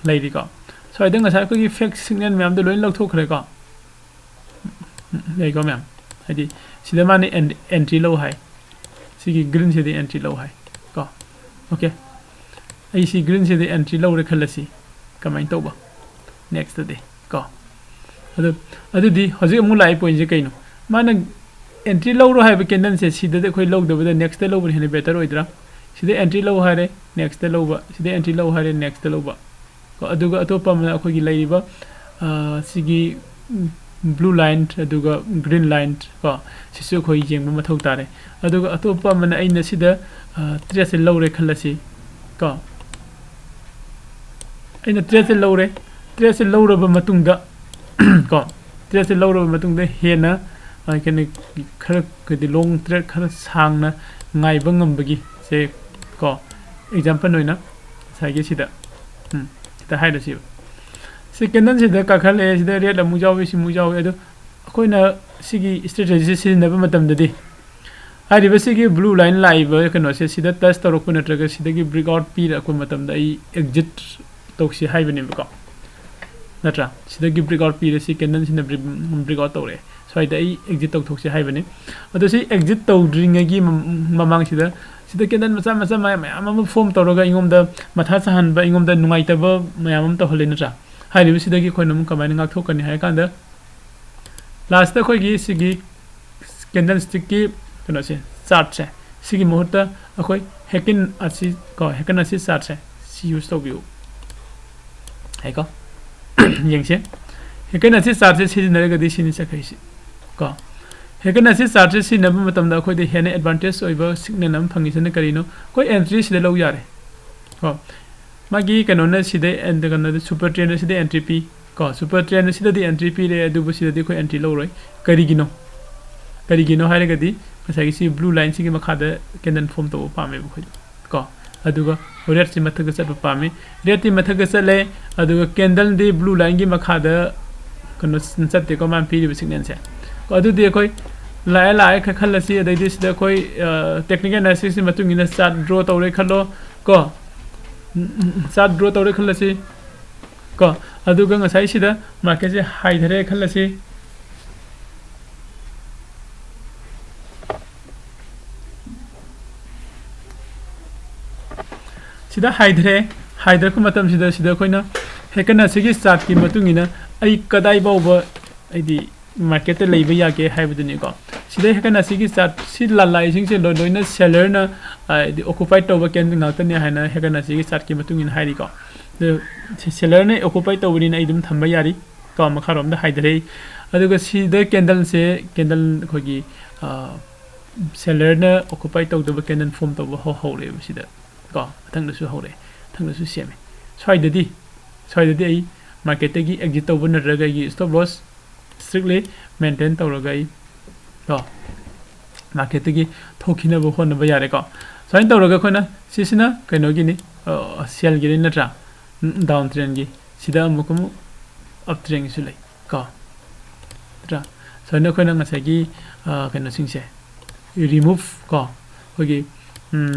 ꯂꯩꯔꯤꯀꯣ꯫ ꯁ꯭ꯋꯥꯏꯗ ꯉꯁꯥꯏ ꯑꯩꯈꯣꯏꯒꯤ ꯐꯦꯛ ꯁꯤꯒꯅꯦꯜ ꯃꯌꯥꯝꯗꯣ ꯂꯣꯏ ꯂꯧꯊꯣꯛꯈ꯭ꯔꯦꯀꯣ꯫ ꯂꯩꯀꯣ ꯃꯌꯥꯝ, ꯍꯥꯏꯗꯤ ꯁꯤꯗ ꯃꯥꯅ ꯑꯦꯟ-, ꯑꯦꯟꯇ꯭ꯔꯤ ꯂꯧ ꯍꯥꯏ, ꯁꯤꯒꯤ ꯒ꯭ꯔꯤꯟꯁꯤꯗꯤ ꯑꯦꯟꯇ꯭ꯔꯤ ꯂꯧ ꯍꯥꯏ ꯀꯣ꯫ ꯑꯣꯀꯦ, ꯑꯩ ꯁꯤ ꯒ꯭ꯔꯤꯟꯁꯤꯗꯤ ꯑꯦꯟꯇ꯭ꯔꯤ ꯂꯧꯔꯦ ꯈꯜꯂꯁꯤ, ꯀꯃꯥꯏꯅ ꯇꯧꯕ? ꯅꯦꯛꯁꯇꯗꯤ ꯀꯣ꯫ ꯑꯗꯨ, ꯑꯗꯨꯗꯤ ꯍꯧꯖꯤꯛ ꯑꯃꯨꯛ ꯂꯥꯛꯏ ꯄꯣꯏꯟꯁꯦ ꯀꯩꯅꯣ? ꯃꯥꯅ ꯑꯦꯟꯇ꯭ꯔꯤ ꯂꯧꯔꯣ ꯍꯥꯏꯕ ꯀꯦꯟꯗꯜꯁꯦ ꯁꯤꯗꯗꯤ ꯑꯩꯈꯣꯏ ꯂꯧꯗꯕꯗ ꯅꯦꯛꯁꯇ ꯂꯧꯕꯅ ꯍꯦꯟꯅ ꯕꯦꯇꯔ ꯑꯣꯏꯗ꯭ꯔꯥ? ꯁꯤꯗ ꯑꯦꯟꯇ꯭ꯔꯤ ꯂꯧ ꯍꯥꯏꯔꯦ, ꯅꯦꯛꯁꯇ ꯂꯧꯕ, ꯁꯤꯗ ꯑꯦꯟꯇ꯭ꯔꯤ ꯂꯧ ꯍꯥꯏꯔꯦ, ꯅꯦꯛꯁꯇ ꯂꯧꯕ꯫ ꯀꯣ, ꯑꯗꯨꯒ ꯑꯇꯣꯞꯄ ꯑꯃꯅ ꯑꯩꯈꯣꯏꯒꯤ ꯂꯩꯔꯤꯕ, ꯑ, ꯁꯤꯒꯤ, ꯎꯝ, blue line ꯑꯗꯨꯒ green line ꯀꯣ, ꯁꯤꯁꯨ ꯑꯩꯈꯣꯏ ꯌꯦꯡꯕ ꯃꯊꯧ ꯇꯥꯔꯦ꯫ ꯑꯗꯨꯒ ꯑꯇꯣꯞꯄ ꯑꯃꯅ ꯑꯩꯅ ꯁꯤꯗ ꯇ꯭ꯔꯦꯠꯁꯦ ꯂꯧꯔꯦ ꯈꯜꯂꯁꯤ ꯀꯣ, ꯑꯩꯅ ꯇ꯭ꯔꯦꯠꯁꯦ ꯂꯧꯔꯦ꯫ ꯇ꯭ꯔꯦꯠꯁꯦ ꯂꯧꯔꯕ ꯃꯇꯨꯡꯗ ꯀꯣ, ꯇ꯭ꯔꯦꯠꯁꯦ ꯂꯧꯔꯕ ꯃꯇꯨꯡꯗ ꯍꯦꯟꯅ ꯀꯩꯅꯣ ꯈꯔ ꯍꯥꯏꯗꯤ ꯂꯣꯡ ꯇ꯭ꯔꯦꯠ ꯈꯔ ꯁꯥꯡꯅ ꯉꯥꯏꯕ ꯉꯝꯕꯒꯤ ꯁꯦ ꯀꯣ, ꯑꯦꯛꯖꯥꯝꯄꯜ ꯑꯣꯏꯅ ꯉꯁꯥꯏꯒꯤ ꯁꯤꯗ ꯁꯤꯗ ꯍꯥꯏꯔꯁꯤꯕ꯫ ꯁꯤ ꯀꯦꯟꯗꯜꯁꯤꯗ ꯀꯥꯈꯠꯂꯛꯑꯦ, ꯁꯤꯗ ꯔꯦꯠ ꯑꯃꯨꯛ ꯌꯥꯎꯏ, ꯁꯤꯃꯨꯛ ꯌꯥꯎꯏ꯫ ꯑꯗꯣ ꯑꯩꯈꯣꯏꯅ ꯁꯤꯒꯤ ꯏꯁꯇ꯭ꯔꯦꯇꯦꯖꯤꯁꯦ ꯁꯤꯖꯤꯟꯅꯕ ꯃꯇꯝꯗꯗꯤ ꯍꯥꯏꯔꯤꯕ ꯁꯤꯒꯤ ꯕ꯭ꯂꯨ ꯂꯥꯏꯟ ꯂꯥꯛꯏꯕ ꯀꯩꯅꯣꯁꯦ ꯁꯤꯗ ꯇꯁ ꯇꯧꯔꯛꯄ ꯅꯠꯇ꯭ꯔꯒ ꯁꯤꯗꯒꯤ ꯕ꯭ꯔꯦꯛ ꯑꯥꯎꯠ ꯄꯤꯔꯛꯄ ꯃꯇꯝꯗ ꯑꯩ ꯑꯦꯛꯖꯤꯠ ꯇꯧꯁꯤ ꯍꯥꯏꯕꯅꯦꯕꯀꯣ, ꯅꯠꯇ꯭ꯔꯥ? ꯁꯤꯗꯒꯤ ꯕ꯭ꯔꯦꯛ ꯑꯥꯎꯠ ꯄꯤꯔꯦ, ꯁꯤ ꯀꯦꯟꯗꯜꯁꯤꯅ ꯕ꯭ꯔꯦꯛ ꯑꯥꯎꯠ ꯇꯧꯔꯛꯑꯦ, ꯁ꯭ꯋꯥꯏꯗ ꯑꯩ ꯑꯦꯛꯖꯤꯠ ꯇꯧꯊꯣꯛꯁꯤ ꯍꯥꯏꯕꯅꯤ꯫ ꯑꯗꯣ ꯁꯤ ꯑꯦꯛꯖꯤꯠ ꯇꯧꯗ꯭ꯔꯤꯉꯩꯒꯤ ꯃꯃꯥꯡꯁꯤꯗ ꯁꯤꯗ ꯀꯦꯟꯗꯜ ꯃꯆꯥ ꯃꯆꯥ ꯃꯌꯥꯝ ꯑꯃ ꯐꯣꯝ ꯇꯧꯔꯒ ꯑꯩꯉꯣꯟꯗ ꯃꯊꯥ ꯁꯥꯍꯟꯕ, ꯑꯩꯉꯣꯟꯗ ꯅꯨꯡꯉꯥꯏꯇꯕ ꯃꯌꯥꯝ ꯑꯃ ꯇꯧꯍꯜꯂꯦ, ꯅꯠꯇ꯭ꯔꯥ? ꯍꯥꯏꯔꯤꯕꯁꯤꯗꯒꯤ ꯑꯩꯈꯣꯏꯅ ꯑꯃꯨꯛ ꯀꯃꯥꯏꯅ ꯉꯥꯛꯊꯣꯛꯀꯅꯤ ꯍꯥꯏ ꯀꯥꯟꯗ ꯂꯥꯁꯇ ꯑꯩꯈꯣꯏꯒꯤ ꯁꯤꯒꯤ ꯀꯦꯟꯗꯜ ꯁ꯭ꯇꯤꯛꯀꯤ ꯀꯩꯅꯣꯁꯦ, ꯆꯥꯔꯠꯁꯦ, ꯁꯤꯒꯤ ꯃꯍꯨꯠꯇ ꯑꯩꯈꯣꯏ ꯍꯦꯀꯤꯟ ꯑꯁꯤ ꯀꯣ, ꯍꯦꯀꯤꯟ ꯑꯁꯤ ꯆꯥꯔꯠꯁꯦ ꯁꯤ ꯌꯨꯁ ꯇꯧꯕꯤꯌꯨ ꯍꯥꯏꯀꯣ꯫ ꯌꯦꯡꯁꯦ, ꯍꯦꯀꯤꯟ ꯑꯁꯤ ꯆꯥꯔꯠꯁꯦ ꯁꯤꯖꯤꯟꯅꯔꯒꯗꯤ ꯁꯤꯅꯤ ꯆꯠꯈ꯭ꯔꯤꯁꯤ ꯀꯣ꯫ ꯍꯦꯀꯤꯟ ꯑꯁꯤ ꯆꯥꯔꯠꯁꯦ ꯁꯤꯖꯤꯟꯅꯕ ꯃꯇꯝꯗ ꯑꯩꯈꯣꯏꯗ ꯍꯦꯟꯅ ꯑꯦꯗꯚꯥꯟꯇꯦꯖ ꯑꯣꯏꯕ ꯁꯤꯒꯅꯦꯜ ꯑꯃ ꯐꯪꯉꯤꯁꯤꯅ ꯀꯔꯤꯅꯣ? ꯑꯩꯈꯣꯏ ꯑꯦꯟꯇ꯭ꯔꯤ ꯁꯤꯗ ꯂꯧ ꯌꯥꯔꯦ ꯀꯣ꯫ ꯃꯥꯒꯤ ꯀꯩꯅꯣꯅ ꯁꯤꯗ ꯀꯩꯅꯣꯗ ꯁꯨꯄꯔ ꯇ꯭ꯔꯦꯟꯗ ꯁꯤꯗ ꯑꯦꯟꯇ꯭ꯔꯤ ꯄꯤ ꯀꯣ, ꯁꯨꯄꯔ ꯇ꯭ꯔꯦꯟꯗ ꯁꯤꯗꯗꯤ ꯑꯦꯟꯇ꯭ꯔꯤ ꯄꯤꯔꯦ, ꯑꯗꯨꯕꯨ ꯁꯤꯗꯗꯤ ꯑꯩꯈꯣꯏ ꯑꯦꯟꯇ꯭ꯔꯤ ꯂꯧꯔꯣꯏ꯫ ꯀꯔꯤꯒꯤꯅꯣ? ꯀꯔꯤꯒꯤꯅꯣ ꯍꯥꯏꯔꯒꯗꯤ ꯉꯁꯥꯏꯒꯤ ꯁꯤ ꯕ꯭ꯂꯨ ꯂꯥꯏꯟꯁꯤꯒꯤ ꯃꯈꯥꯗ ꯀꯦꯟꯗꯜ ꯐꯣꯝ ꯇꯧꯕ ꯄꯥꯝꯃꯦꯕ ꯑꯩꯈꯣꯏꯗ ꯀꯣ꯫ ꯑꯗꯨꯒ ꯔꯦꯠꯁꯤ ꯃꯊꯛꯇ ꯆꯠꯄ ꯄꯥꯝꯃꯤ꯫ ꯔꯦꯠꯇꯤ ꯃꯊꯛꯇ ꯆꯠꯂꯦ, ꯑꯗꯨꯒ ꯀꯦꯟꯗꯜꯗꯤ ꯕ꯭ꯂꯨ ꯂꯥꯏꯟꯒꯤ ꯃꯈꯥꯗ ꯀꯩꯅꯣ ꯆꯠꯇꯦꯀꯣ, ꯃꯥꯅ ꯄꯤꯔꯤꯕ ꯁꯤꯒꯅꯦꯜꯁꯦ ꯀꯣ꯫ ꯑꯗꯨꯗꯤ ꯑꯩꯈꯣꯏ ꯂꯥꯛꯑꯦ ꯂꯥꯛꯑꯦ ꯈ-, ꯈꯜꯂꯁꯤ, ꯑꯗꯩꯗꯤ ꯁꯤꯗ ꯑꯩꯈꯣꯏ ꯇꯦꯛꯅꯤꯀꯦꯜ ꯑꯦꯅꯥꯂꯥꯏꯁꯤꯁꯀꯤ ꯃꯇꯨꯡ ꯏꯟꯅ ꯆꯥꯔꯠ ꯗ꯭ꯔꯣ ꯇꯧꯔꯦ ꯈꯜꯂꯣ ꯀꯣ꯫ ꯆꯥꯔꯠ ꯗ꯭ꯔꯣ ꯇꯧꯔꯦ ꯈꯜꯂꯁꯤ ꯀꯣ꯫ ꯑꯗꯨꯒ ꯉꯁꯥꯏ ꯁꯤꯗ ꯃꯥꯔꯀꯦꯠꯁꯦ ꯍꯥꯏꯊꯔꯦ ꯈꯜꯂꯁꯤ꯫ ꯁꯤꯗ ꯍꯥꯏꯊꯔꯦ꯫ ꯍꯥꯏꯊꯔꯛꯄ ꯃꯇꯝꯁꯤꯗ ꯁꯤꯗ ꯑꯩꯈꯣꯏꯅ ꯍꯦꯀꯤꯟ ꯑꯁꯤꯒꯤ ꯆꯥꯔꯠꯀꯤ ꯃꯇꯨꯡ ꯏꯟꯅ ꯑꯩ ꯀꯗꯥꯏ ꯐꯥꯎꯕ ꯍꯥꯏꯗꯤ ꯃꯥꯔꯀꯦꯠꯇ ꯂꯩꯕ ꯌꯥꯒꯦ ꯍꯥꯏꯕꯗꯨꯅꯤꯀꯣ꯫ ꯁꯤꯗ ꯍꯦꯀꯤꯟ ꯑꯁꯤꯒꯤ ꯆꯥꯔꯠ, ꯁꯤ ꯂꯥꯂꯥꯏꯁꯤꯡꯁꯦ ꯂꯣꯏ-, ꯂꯣꯏꯅ ꯁꯦꯂꯔꯅ ꯍꯥꯏꯗꯤ ꯑꯣꯀꯨꯄꯥꯏ ꯇꯧꯕ ꯀꯦꯟꯗꯜ ꯉꯥꯛꯇꯅꯦ ꯍꯥꯏꯅ ꯍꯦꯀꯤꯟ ꯑꯁꯤꯒꯤ ꯆꯥꯔꯠꯀꯤ ꯃꯇꯨꯡ ꯏꯟꯅ ꯍꯥꯏꯔꯤꯀꯣ꯫ ꯑꯗꯨ ꯁꯦ-, ꯁꯦꯂꯔꯅ ꯑꯣꯀꯨꯄꯥꯏ ꯇꯧꯕꯅꯤꯅ ꯑꯩ ꯑꯗꯨꯝ ꯊꯝꯕ ꯌꯥꯔꯤ꯫ ꯀꯣ, ꯃꯈꯥꯔꯣꯝꯗ ꯍꯥꯏꯊꯔꯛꯏ꯫ ꯑꯗꯨꯒ ꯁꯤꯗ candleꯁꯦ, candle ꯑꯩꯈꯣꯏꯒꯤ sellerꯅ occupy ꯇꯧꯗꯕ candle form ꯇꯧꯕ ꯍꯧ- ꯍꯧꯔꯛꯑꯦꯕ ꯁꯤꯗ ꯀꯣ꯫ ꯃꯊꯪꯗꯁꯨ ꯍꯧꯔꯛꯑꯦ, ꯃꯊꯪꯗꯁꯨ ꯁꯦꯝꯃꯦ꯫ ꯁ꯭ꯋꯥꯏꯗꯗꯤ ꯁ꯭ꯋꯥꯏꯗꯗꯤ ꯑꯩ marketꯇꯒꯤ exit ꯇꯧꯕ ꯅꯠꯇ꯭ꯔꯒ ꯑꯩꯒꯤ stop loss strictly maintain ꯇꯧꯔꯒ ꯑꯩ ꯀꯣ marketꯇꯒꯤ ꯊꯣꯛꯈꯤꯅꯕ ꯍꯣꯠꯅꯕ ꯌꯥꯔꯦꯀꯣ꯫ ꯁꯨꯃꯥꯏꯅ ꯇꯧꯔꯒ ꯑꯩꯈꯣꯏꯅ ꯁꯤꯁꯤꯅ ꯀꯩꯅꯣꯒꯤꯅꯤ, sellꯒꯤꯅꯤ ꯅꯠꯇ꯭ꯔꯥ? Down trendꯒꯤ꯫ ꯁꯤꯗ ꯑꯃꯨꯛ ꯑꯃꯨꯛ up trendꯒꯤꯁꯨ ꯂꯩ ꯀꯣ, ꯅꯠꯇ꯭ꯔꯥ? ꯁꯨꯃꯥꯏꯅ ꯑꯩꯈꯣꯏꯅ ꯉꯁꯥꯏꯒꯤ ꯀꯩꯅꯣꯁꯤꯡꯁꯦ remove ꯀꯣ, ꯑꯩꯈꯣꯏꯒꯤ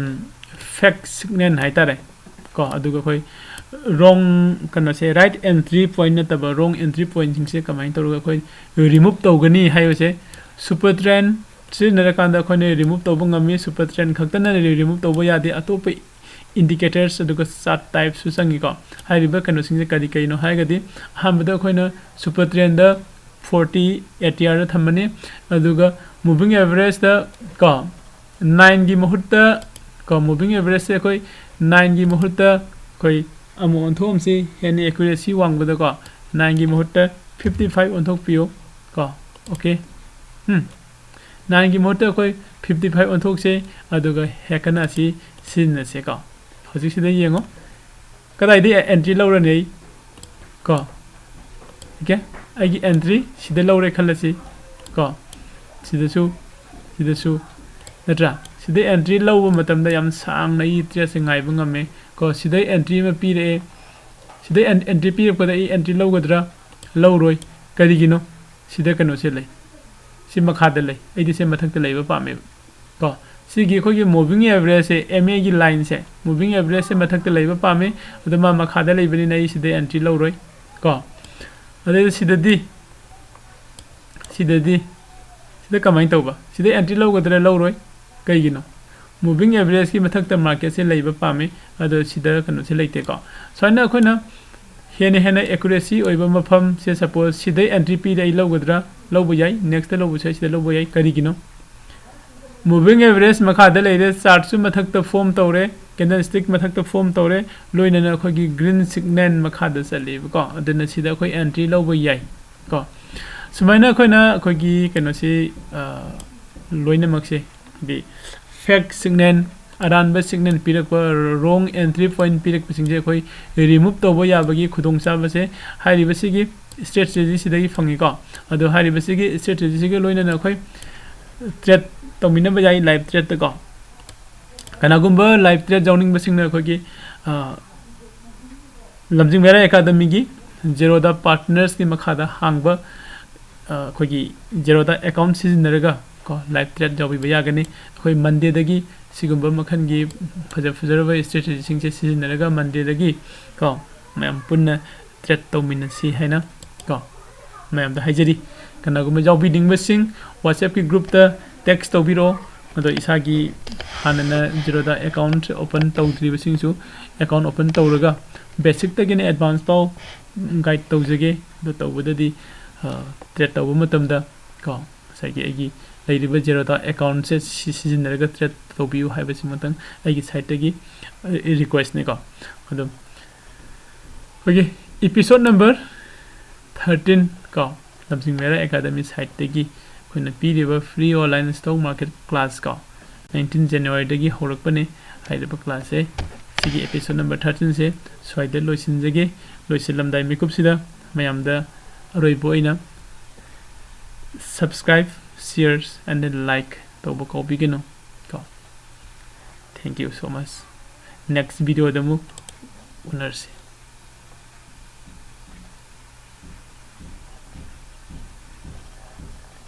fake signal ꯍꯥꯏꯇꯥꯔꯦ ꯀꯣ꯫ ꯑꯗꯨꯒ ꯑꯩꯈꯣꯏ wrong ꯀꯩꯅꯣꯁꯦ, right entry point ꯅꯠꯇꯕ wrong entry pointꯁꯤꯡꯁꯦ ꯀꯃꯥꯏꯅ ꯇꯧꯔꯒ ꯑꯩꯈꯣꯏ remove ꯇꯧꯒꯅꯤ ꯍꯥꯏꯕꯁꯦ, super trend ꯁꯤꯖꯤꯟꯅꯔꯀꯥꯟꯗ ꯑꯩꯈꯣꯏꯅ remove ꯇꯧꯕ ꯉꯝꯃꯤ꯫ Super trend ꯈꯛꯇꯅ remove ꯇꯧꯕ ꯌꯥꯗꯦ, ꯑꯇꯣꯞꯄ indicators ꯑꯗꯨꯒ chart typeꯁꯨ ꯆꯪꯉꯤꯀꯣ꯫ ꯍꯥꯏꯔꯤꯕ ꯀꯩꯅꯣꯁꯤꯡꯁꯦ ꯀꯔꯤ ꯀꯔꯤꯅꯣ ꯍꯥꯏꯔꯒꯗꯤ, ꯑꯍꯥꯟꯕꯗ ꯑꯩꯈꯣꯏꯅ super trendꯗ forty ATRꯗ ꯊꯝꯃꯅꯤ, ꯑꯗꯨꯒ moving averageꯇ ꯀꯣ, nineꯒꯤ ꯃꯍꯨꯠꯇ ꯀꯣ, moving averageꯁꯦ ꯑꯩꯈꯣꯏ nineꯒꯤ ꯃꯍꯨꯠꯇ ꯑꯩꯈꯣꯏ ꯑꯃꯨꯛ ꯑꯣꯟꯊꯣꯛꯑꯝꯁꯤ, ꯍꯦꯟꯅ accuracy ꯋꯥꯡꯕꯗꯀꯣ, nineꯒꯤ ꯃꯍꯨꯠꯇ fifty five ꯑꯣꯟꯊꯣꯛꯄꯤꯌꯨ ꯀꯣ꯫ Okay, ꯎꯝ, nineꯒꯤ ꯃꯍꯨꯠꯇ ꯑꯩꯈꯣꯏ fifty five ꯑꯣꯟꯊꯣꯛꯁꯦ, ꯑꯗꯨꯒ ꯍꯦꯛꯀꯅ ꯑꯁꯤ ꯁꯤꯖꯤꯟꯅꯁꯦꯀꯣ꯫ ꯍꯧꯖꯤꯛꯁꯤꯗ ꯌꯦꯡꯉꯣ, ꯀꯗꯥꯏꯗꯒꯤ entry ꯂꯧꯔꯅꯤ ꯑꯩ ꯀꯣ꯫ Okay, ꯑꯩꯒꯤ entry ꯁꯤꯗ ꯂꯧꯔꯦ ꯈꯜꯂꯁꯤ ꯀꯣ꯫ ꯁꯤꯗꯁꯨ, ꯁꯤꯗꯁꯨ, ꯅꯠꯇ꯭ꯔꯥ? ꯁꯤꯗ entry ꯂꯧꯕ ꯃꯇꯝꯗ ꯌꯥꯝ ꯁꯥꯡꯅ ꯑꯩꯒꯤ tradeꯁꯦ ꯉꯥꯏꯕ ꯉꯝꯃꯦ ꯀꯣ꯫ ꯁꯤꯗ entry ꯑꯃ ꯄꯤꯔꯛꯑꯦ꯫ ꯁꯤꯗ entry ꯄꯤꯔꯛꯄꯗ ꯑꯩ entry ꯂꯧꯒꯗ꯭ꯔꯥ? ꯂꯧꯔꯣꯏ꯫ ꯀꯔꯤꯒꯤꯅꯣ? ꯁꯤꯗ ꯀꯩꯅꯣꯁꯦ ꯂꯩ, ꯁꯤ ꯃꯈꯥꯗ ꯂꯩ, ꯑꯩꯗꯤ ꯁꯤ ꯃꯊꯛꯇ ꯂꯩꯕ ꯄꯥꯝꯃꯦꯕ ꯀꯣ꯫ ꯁꯤꯒꯤ ꯑꯩꯈꯣꯏꯒꯤ moving averageꯁꯦ, MAꯒꯤ lineꯁꯦ, moving averageꯁꯦ ꯃꯊꯛꯇ ꯂꯩꯕ ꯄꯥꯝꯃꯤ꯫ ꯑꯗꯣ ꯃꯥ ꯃꯈꯥꯗ ꯂꯩꯕꯅꯤꯅ ꯑꯩ ꯁꯤꯗ entry ꯂꯧꯔꯣꯏ ꯀꯣ꯫ ꯑꯗꯩꯗ ꯁꯤꯗꯗꯤ, ꯁꯤꯗꯗꯤ, ꯁꯤꯗ ꯀꯃꯥꯏꯅ ꯇꯧꯕ? ꯁꯤꯗ entry ꯂꯧꯒꯗ꯭ꯔꯥ? ꯂꯧꯔꯣꯏ꯫ ꯀꯩꯒꯤꯅꯣ? Moving averageꯀꯤ ꯃꯊꯛꯇ marketꯁꯦ ꯂꯩꯕ ꯄꯥꯝꯃꯤ, ꯑꯗꯣ ꯁꯤꯗ ꯀꯩꯅꯣꯁꯦ ꯂꯩꯇꯦꯀꯣ꯫ ꯁꯨꯃꯥꯏꯅ ꯑꯩꯈꯣꯏꯅ ꯍꯦꯟꯅ ꯍꯦꯟꯅ accuracy ꯑꯣꯏꯕ ꯃꯐꯝꯁꯦ, suppose ꯁꯤꯗꯩ entry ꯄꯤꯔꯦ, ꯑꯩ ꯂꯧꯒꯗ꯭ꯔꯥ? ꯂꯧꯕ ꯌꯥꯏ꯫ Next ꯂꯧꯕꯁꯨ ꯌꯥꯏ, ꯁꯤꯗ ꯂꯧꯕ ꯌꯥꯏ꯫ ꯀꯔꯤꯒꯤꯅꯣ? Moving average ꯃꯈꯥꯗ ꯂꯩꯔꯦ, chartꯁꯨ ꯃꯊꯛꯇ form ꯇꯧꯔꯦ, candlestick ꯃꯊꯛꯇ form ꯇꯧꯔꯦ, ꯂꯣꯏꯅꯅ ꯑꯩꯈꯣꯏꯒꯤ green signal ꯃꯈꯥꯗ ꯆꯠꯂꯦꯕꯀꯣ꯫ ꯑꯗꯨꯅ ꯁꯤꯗ ꯑꯩꯈꯣꯏ entry ꯂꯧꯕ ꯌꯥꯏ ꯀꯣ꯫ ꯁꯨꯃꯥꯏꯅ ꯑꯩꯈꯣꯏꯅ ꯑꯩꯈꯣꯏꯒꯤ ꯀꯩꯅꯣꯁꯤ, ꯑ, ꯂꯣꯏꯅꯃꯛꯁꯦ, ꯍꯥꯏꯗꯤ fake signal, ꯑꯔꯥꯟꯕ signal ꯄꯤꯔꯛꯄ, wrong entry point ꯄꯤꯔꯛꯄꯁꯤꯡꯁꯦ ꯑꯩꯈꯣꯏ remove ꯇꯧꯕ ꯌꯥꯕꯒꯤ ꯈꯨꯗꯣꯡꯆꯥꯕꯁꯦ ꯍꯥꯏꯔꯤꯕꯁꯤꯒꯤ strategy ꯁꯤꯗꯒꯤ ꯐꯪꯉꯤꯀꯣ꯫ ꯑꯗꯣ ꯍꯥꯏꯔꯤꯕꯁꯤꯒꯤ strategy ꯁꯤꯒ ꯂꯣꯏꯅꯅ ꯑꯩꯈꯣꯏ trade ꯇꯧꯃꯤꯟꯅꯕ ꯌꯥꯏ live trade ꯇꯀꯣ꯫ ꯀꯅꯥꯒꯨꯝꯕ live trade ꯌꯥꯎꯅꯤꯡꯕꯁꯤꯡꯅ ꯑꯩꯈꯣꯏꯒꯤ, ꯑ, ꯂꯝꯖꯤꯡ ꯃꯩꯔꯥ ꯑꯦꯀꯥꯗꯃꯤꯒꯤ ꯖꯦꯔꯣꯗꯥ partners ꯀꯤ ꯃꯈꯥꯗ ꯍꯥꯡꯕ, ꯑ, ꯑꯩꯈꯣꯏꯒꯤ ꯖꯦꯔꯣꯗꯥ account ꯁꯤꯖꯤꯟꯅꯔꯒ ꯀꯣ live trade ꯌꯥꯎꯕꯤꯕ ꯌꯥꯒꯅꯤ꯫ ꯑꯩꯈꯣꯏ Monday ꯗꯒꯤ ꯁꯤꯒꯨꯝꯕ ꯃꯈꯜꯒꯤ ꯐꯖ ꯐꯖꯔꯕ strategy ꯁꯤꯡꯁꯦ ꯁꯤꯖꯤꯟꯅꯔꯒ Monday ꯗꯒꯤ ꯀꯣ ꯃꯌꯥꯝ ꯄꯨꯟꯅ trade ꯇꯧꯃꯤꯟꯅꯁꯤ ꯍꯥꯏꯅ ꯀꯣ ꯃꯌꯥꯝꯗ ꯍꯥꯏꯖꯔꯤ꯫ ꯀꯅꯥꯒꯨꯝꯕ ꯌꯥꯎꯕꯤꯅꯤꯡꯕꯁꯤꯡ WhatsApp ꯀꯤ group ꯇ text ꯇꯧꯕꯤꯔꯛꯑꯣ꯫ ꯑꯗꯣ ꯏꯁꯥꯒꯤ ꯍꯥꯟꯅꯅ ꯖꯦꯔꯣꯗꯥ account open ꯇꯧꯗ꯭ꯔꯤꯕꯁꯤꯡꯁꯨ account open ꯇꯧꯔꯒ basic ꯇꯒꯤꯅ advance ꯐꯥꯎ guide ꯇꯧꯖꯒꯦ꯫ ꯑꯗꯣ ꯇꯧꯕꯗꯗꯤ, ꯑ, trade ꯇꯧꯕ ꯃꯇꯝꯗ ꯀꯣ ꯉꯁꯥꯏꯒꯤ ꯑꯩꯒꯤ ꯂꯩꯔꯤꯕ ꯖꯦꯔꯣꯗꯥ account ꯁꯦ ꯁꯤ ꯁꯤꯖꯤꯟꯅꯔꯒ trade ꯇꯧꯕꯤꯌꯨ ꯍꯥꯏꯕꯁꯤꯃꯇꯪ ꯑꯩꯒꯤ side ꯇꯒꯤ, ꯑ, request ꯅꯤꯀꯣ꯫ ꯑꯗꯨꯝ ꯑꯩꯈꯣꯏꯒꯤ episode number thirteen ꯀꯣ, ꯂꯝꯖꯤꯡ ꯃꯩꯔꯥ ꯑꯦꯀꯥꯗꯃꯤ side ꯇꯒꯤ ꯑꯩꯈꯣꯏꯅ ꯄꯤꯔꯤꯕ free online stock market class ꯀꯣ, nineteen January ꯗꯒꯤ ꯍꯧꯔꯛꯄꯅꯦ ꯍꯥꯏꯔꯤꯕ class ꯁꯦ꯫ ꯁꯤꯒꯤ episode number thirteen ꯁꯦ ꯁ꯭ꯋꯥꯏꯗ ꯂꯣꯏꯁꯤꯟꯖꯒꯦ꯫ ꯂꯣꯏꯁꯤꯜꯂꯝꯗꯥꯏ ꯃꯤꯀꯨꯞꯁꯤꯗ ꯃꯌꯥꯝꯗ ꯑꯔꯣꯏꯕ ꯑꯣꯏꯅ subscribe, shares and like ꯇꯧꯕ ꯀꯥꯎꯕꯤꯒꯅꯨ ꯀꯣ꯫ Thank you so much. Next video ꯗ ꯑꯃꯨꯛ ꯎꯅꯔꯁꯤ꯫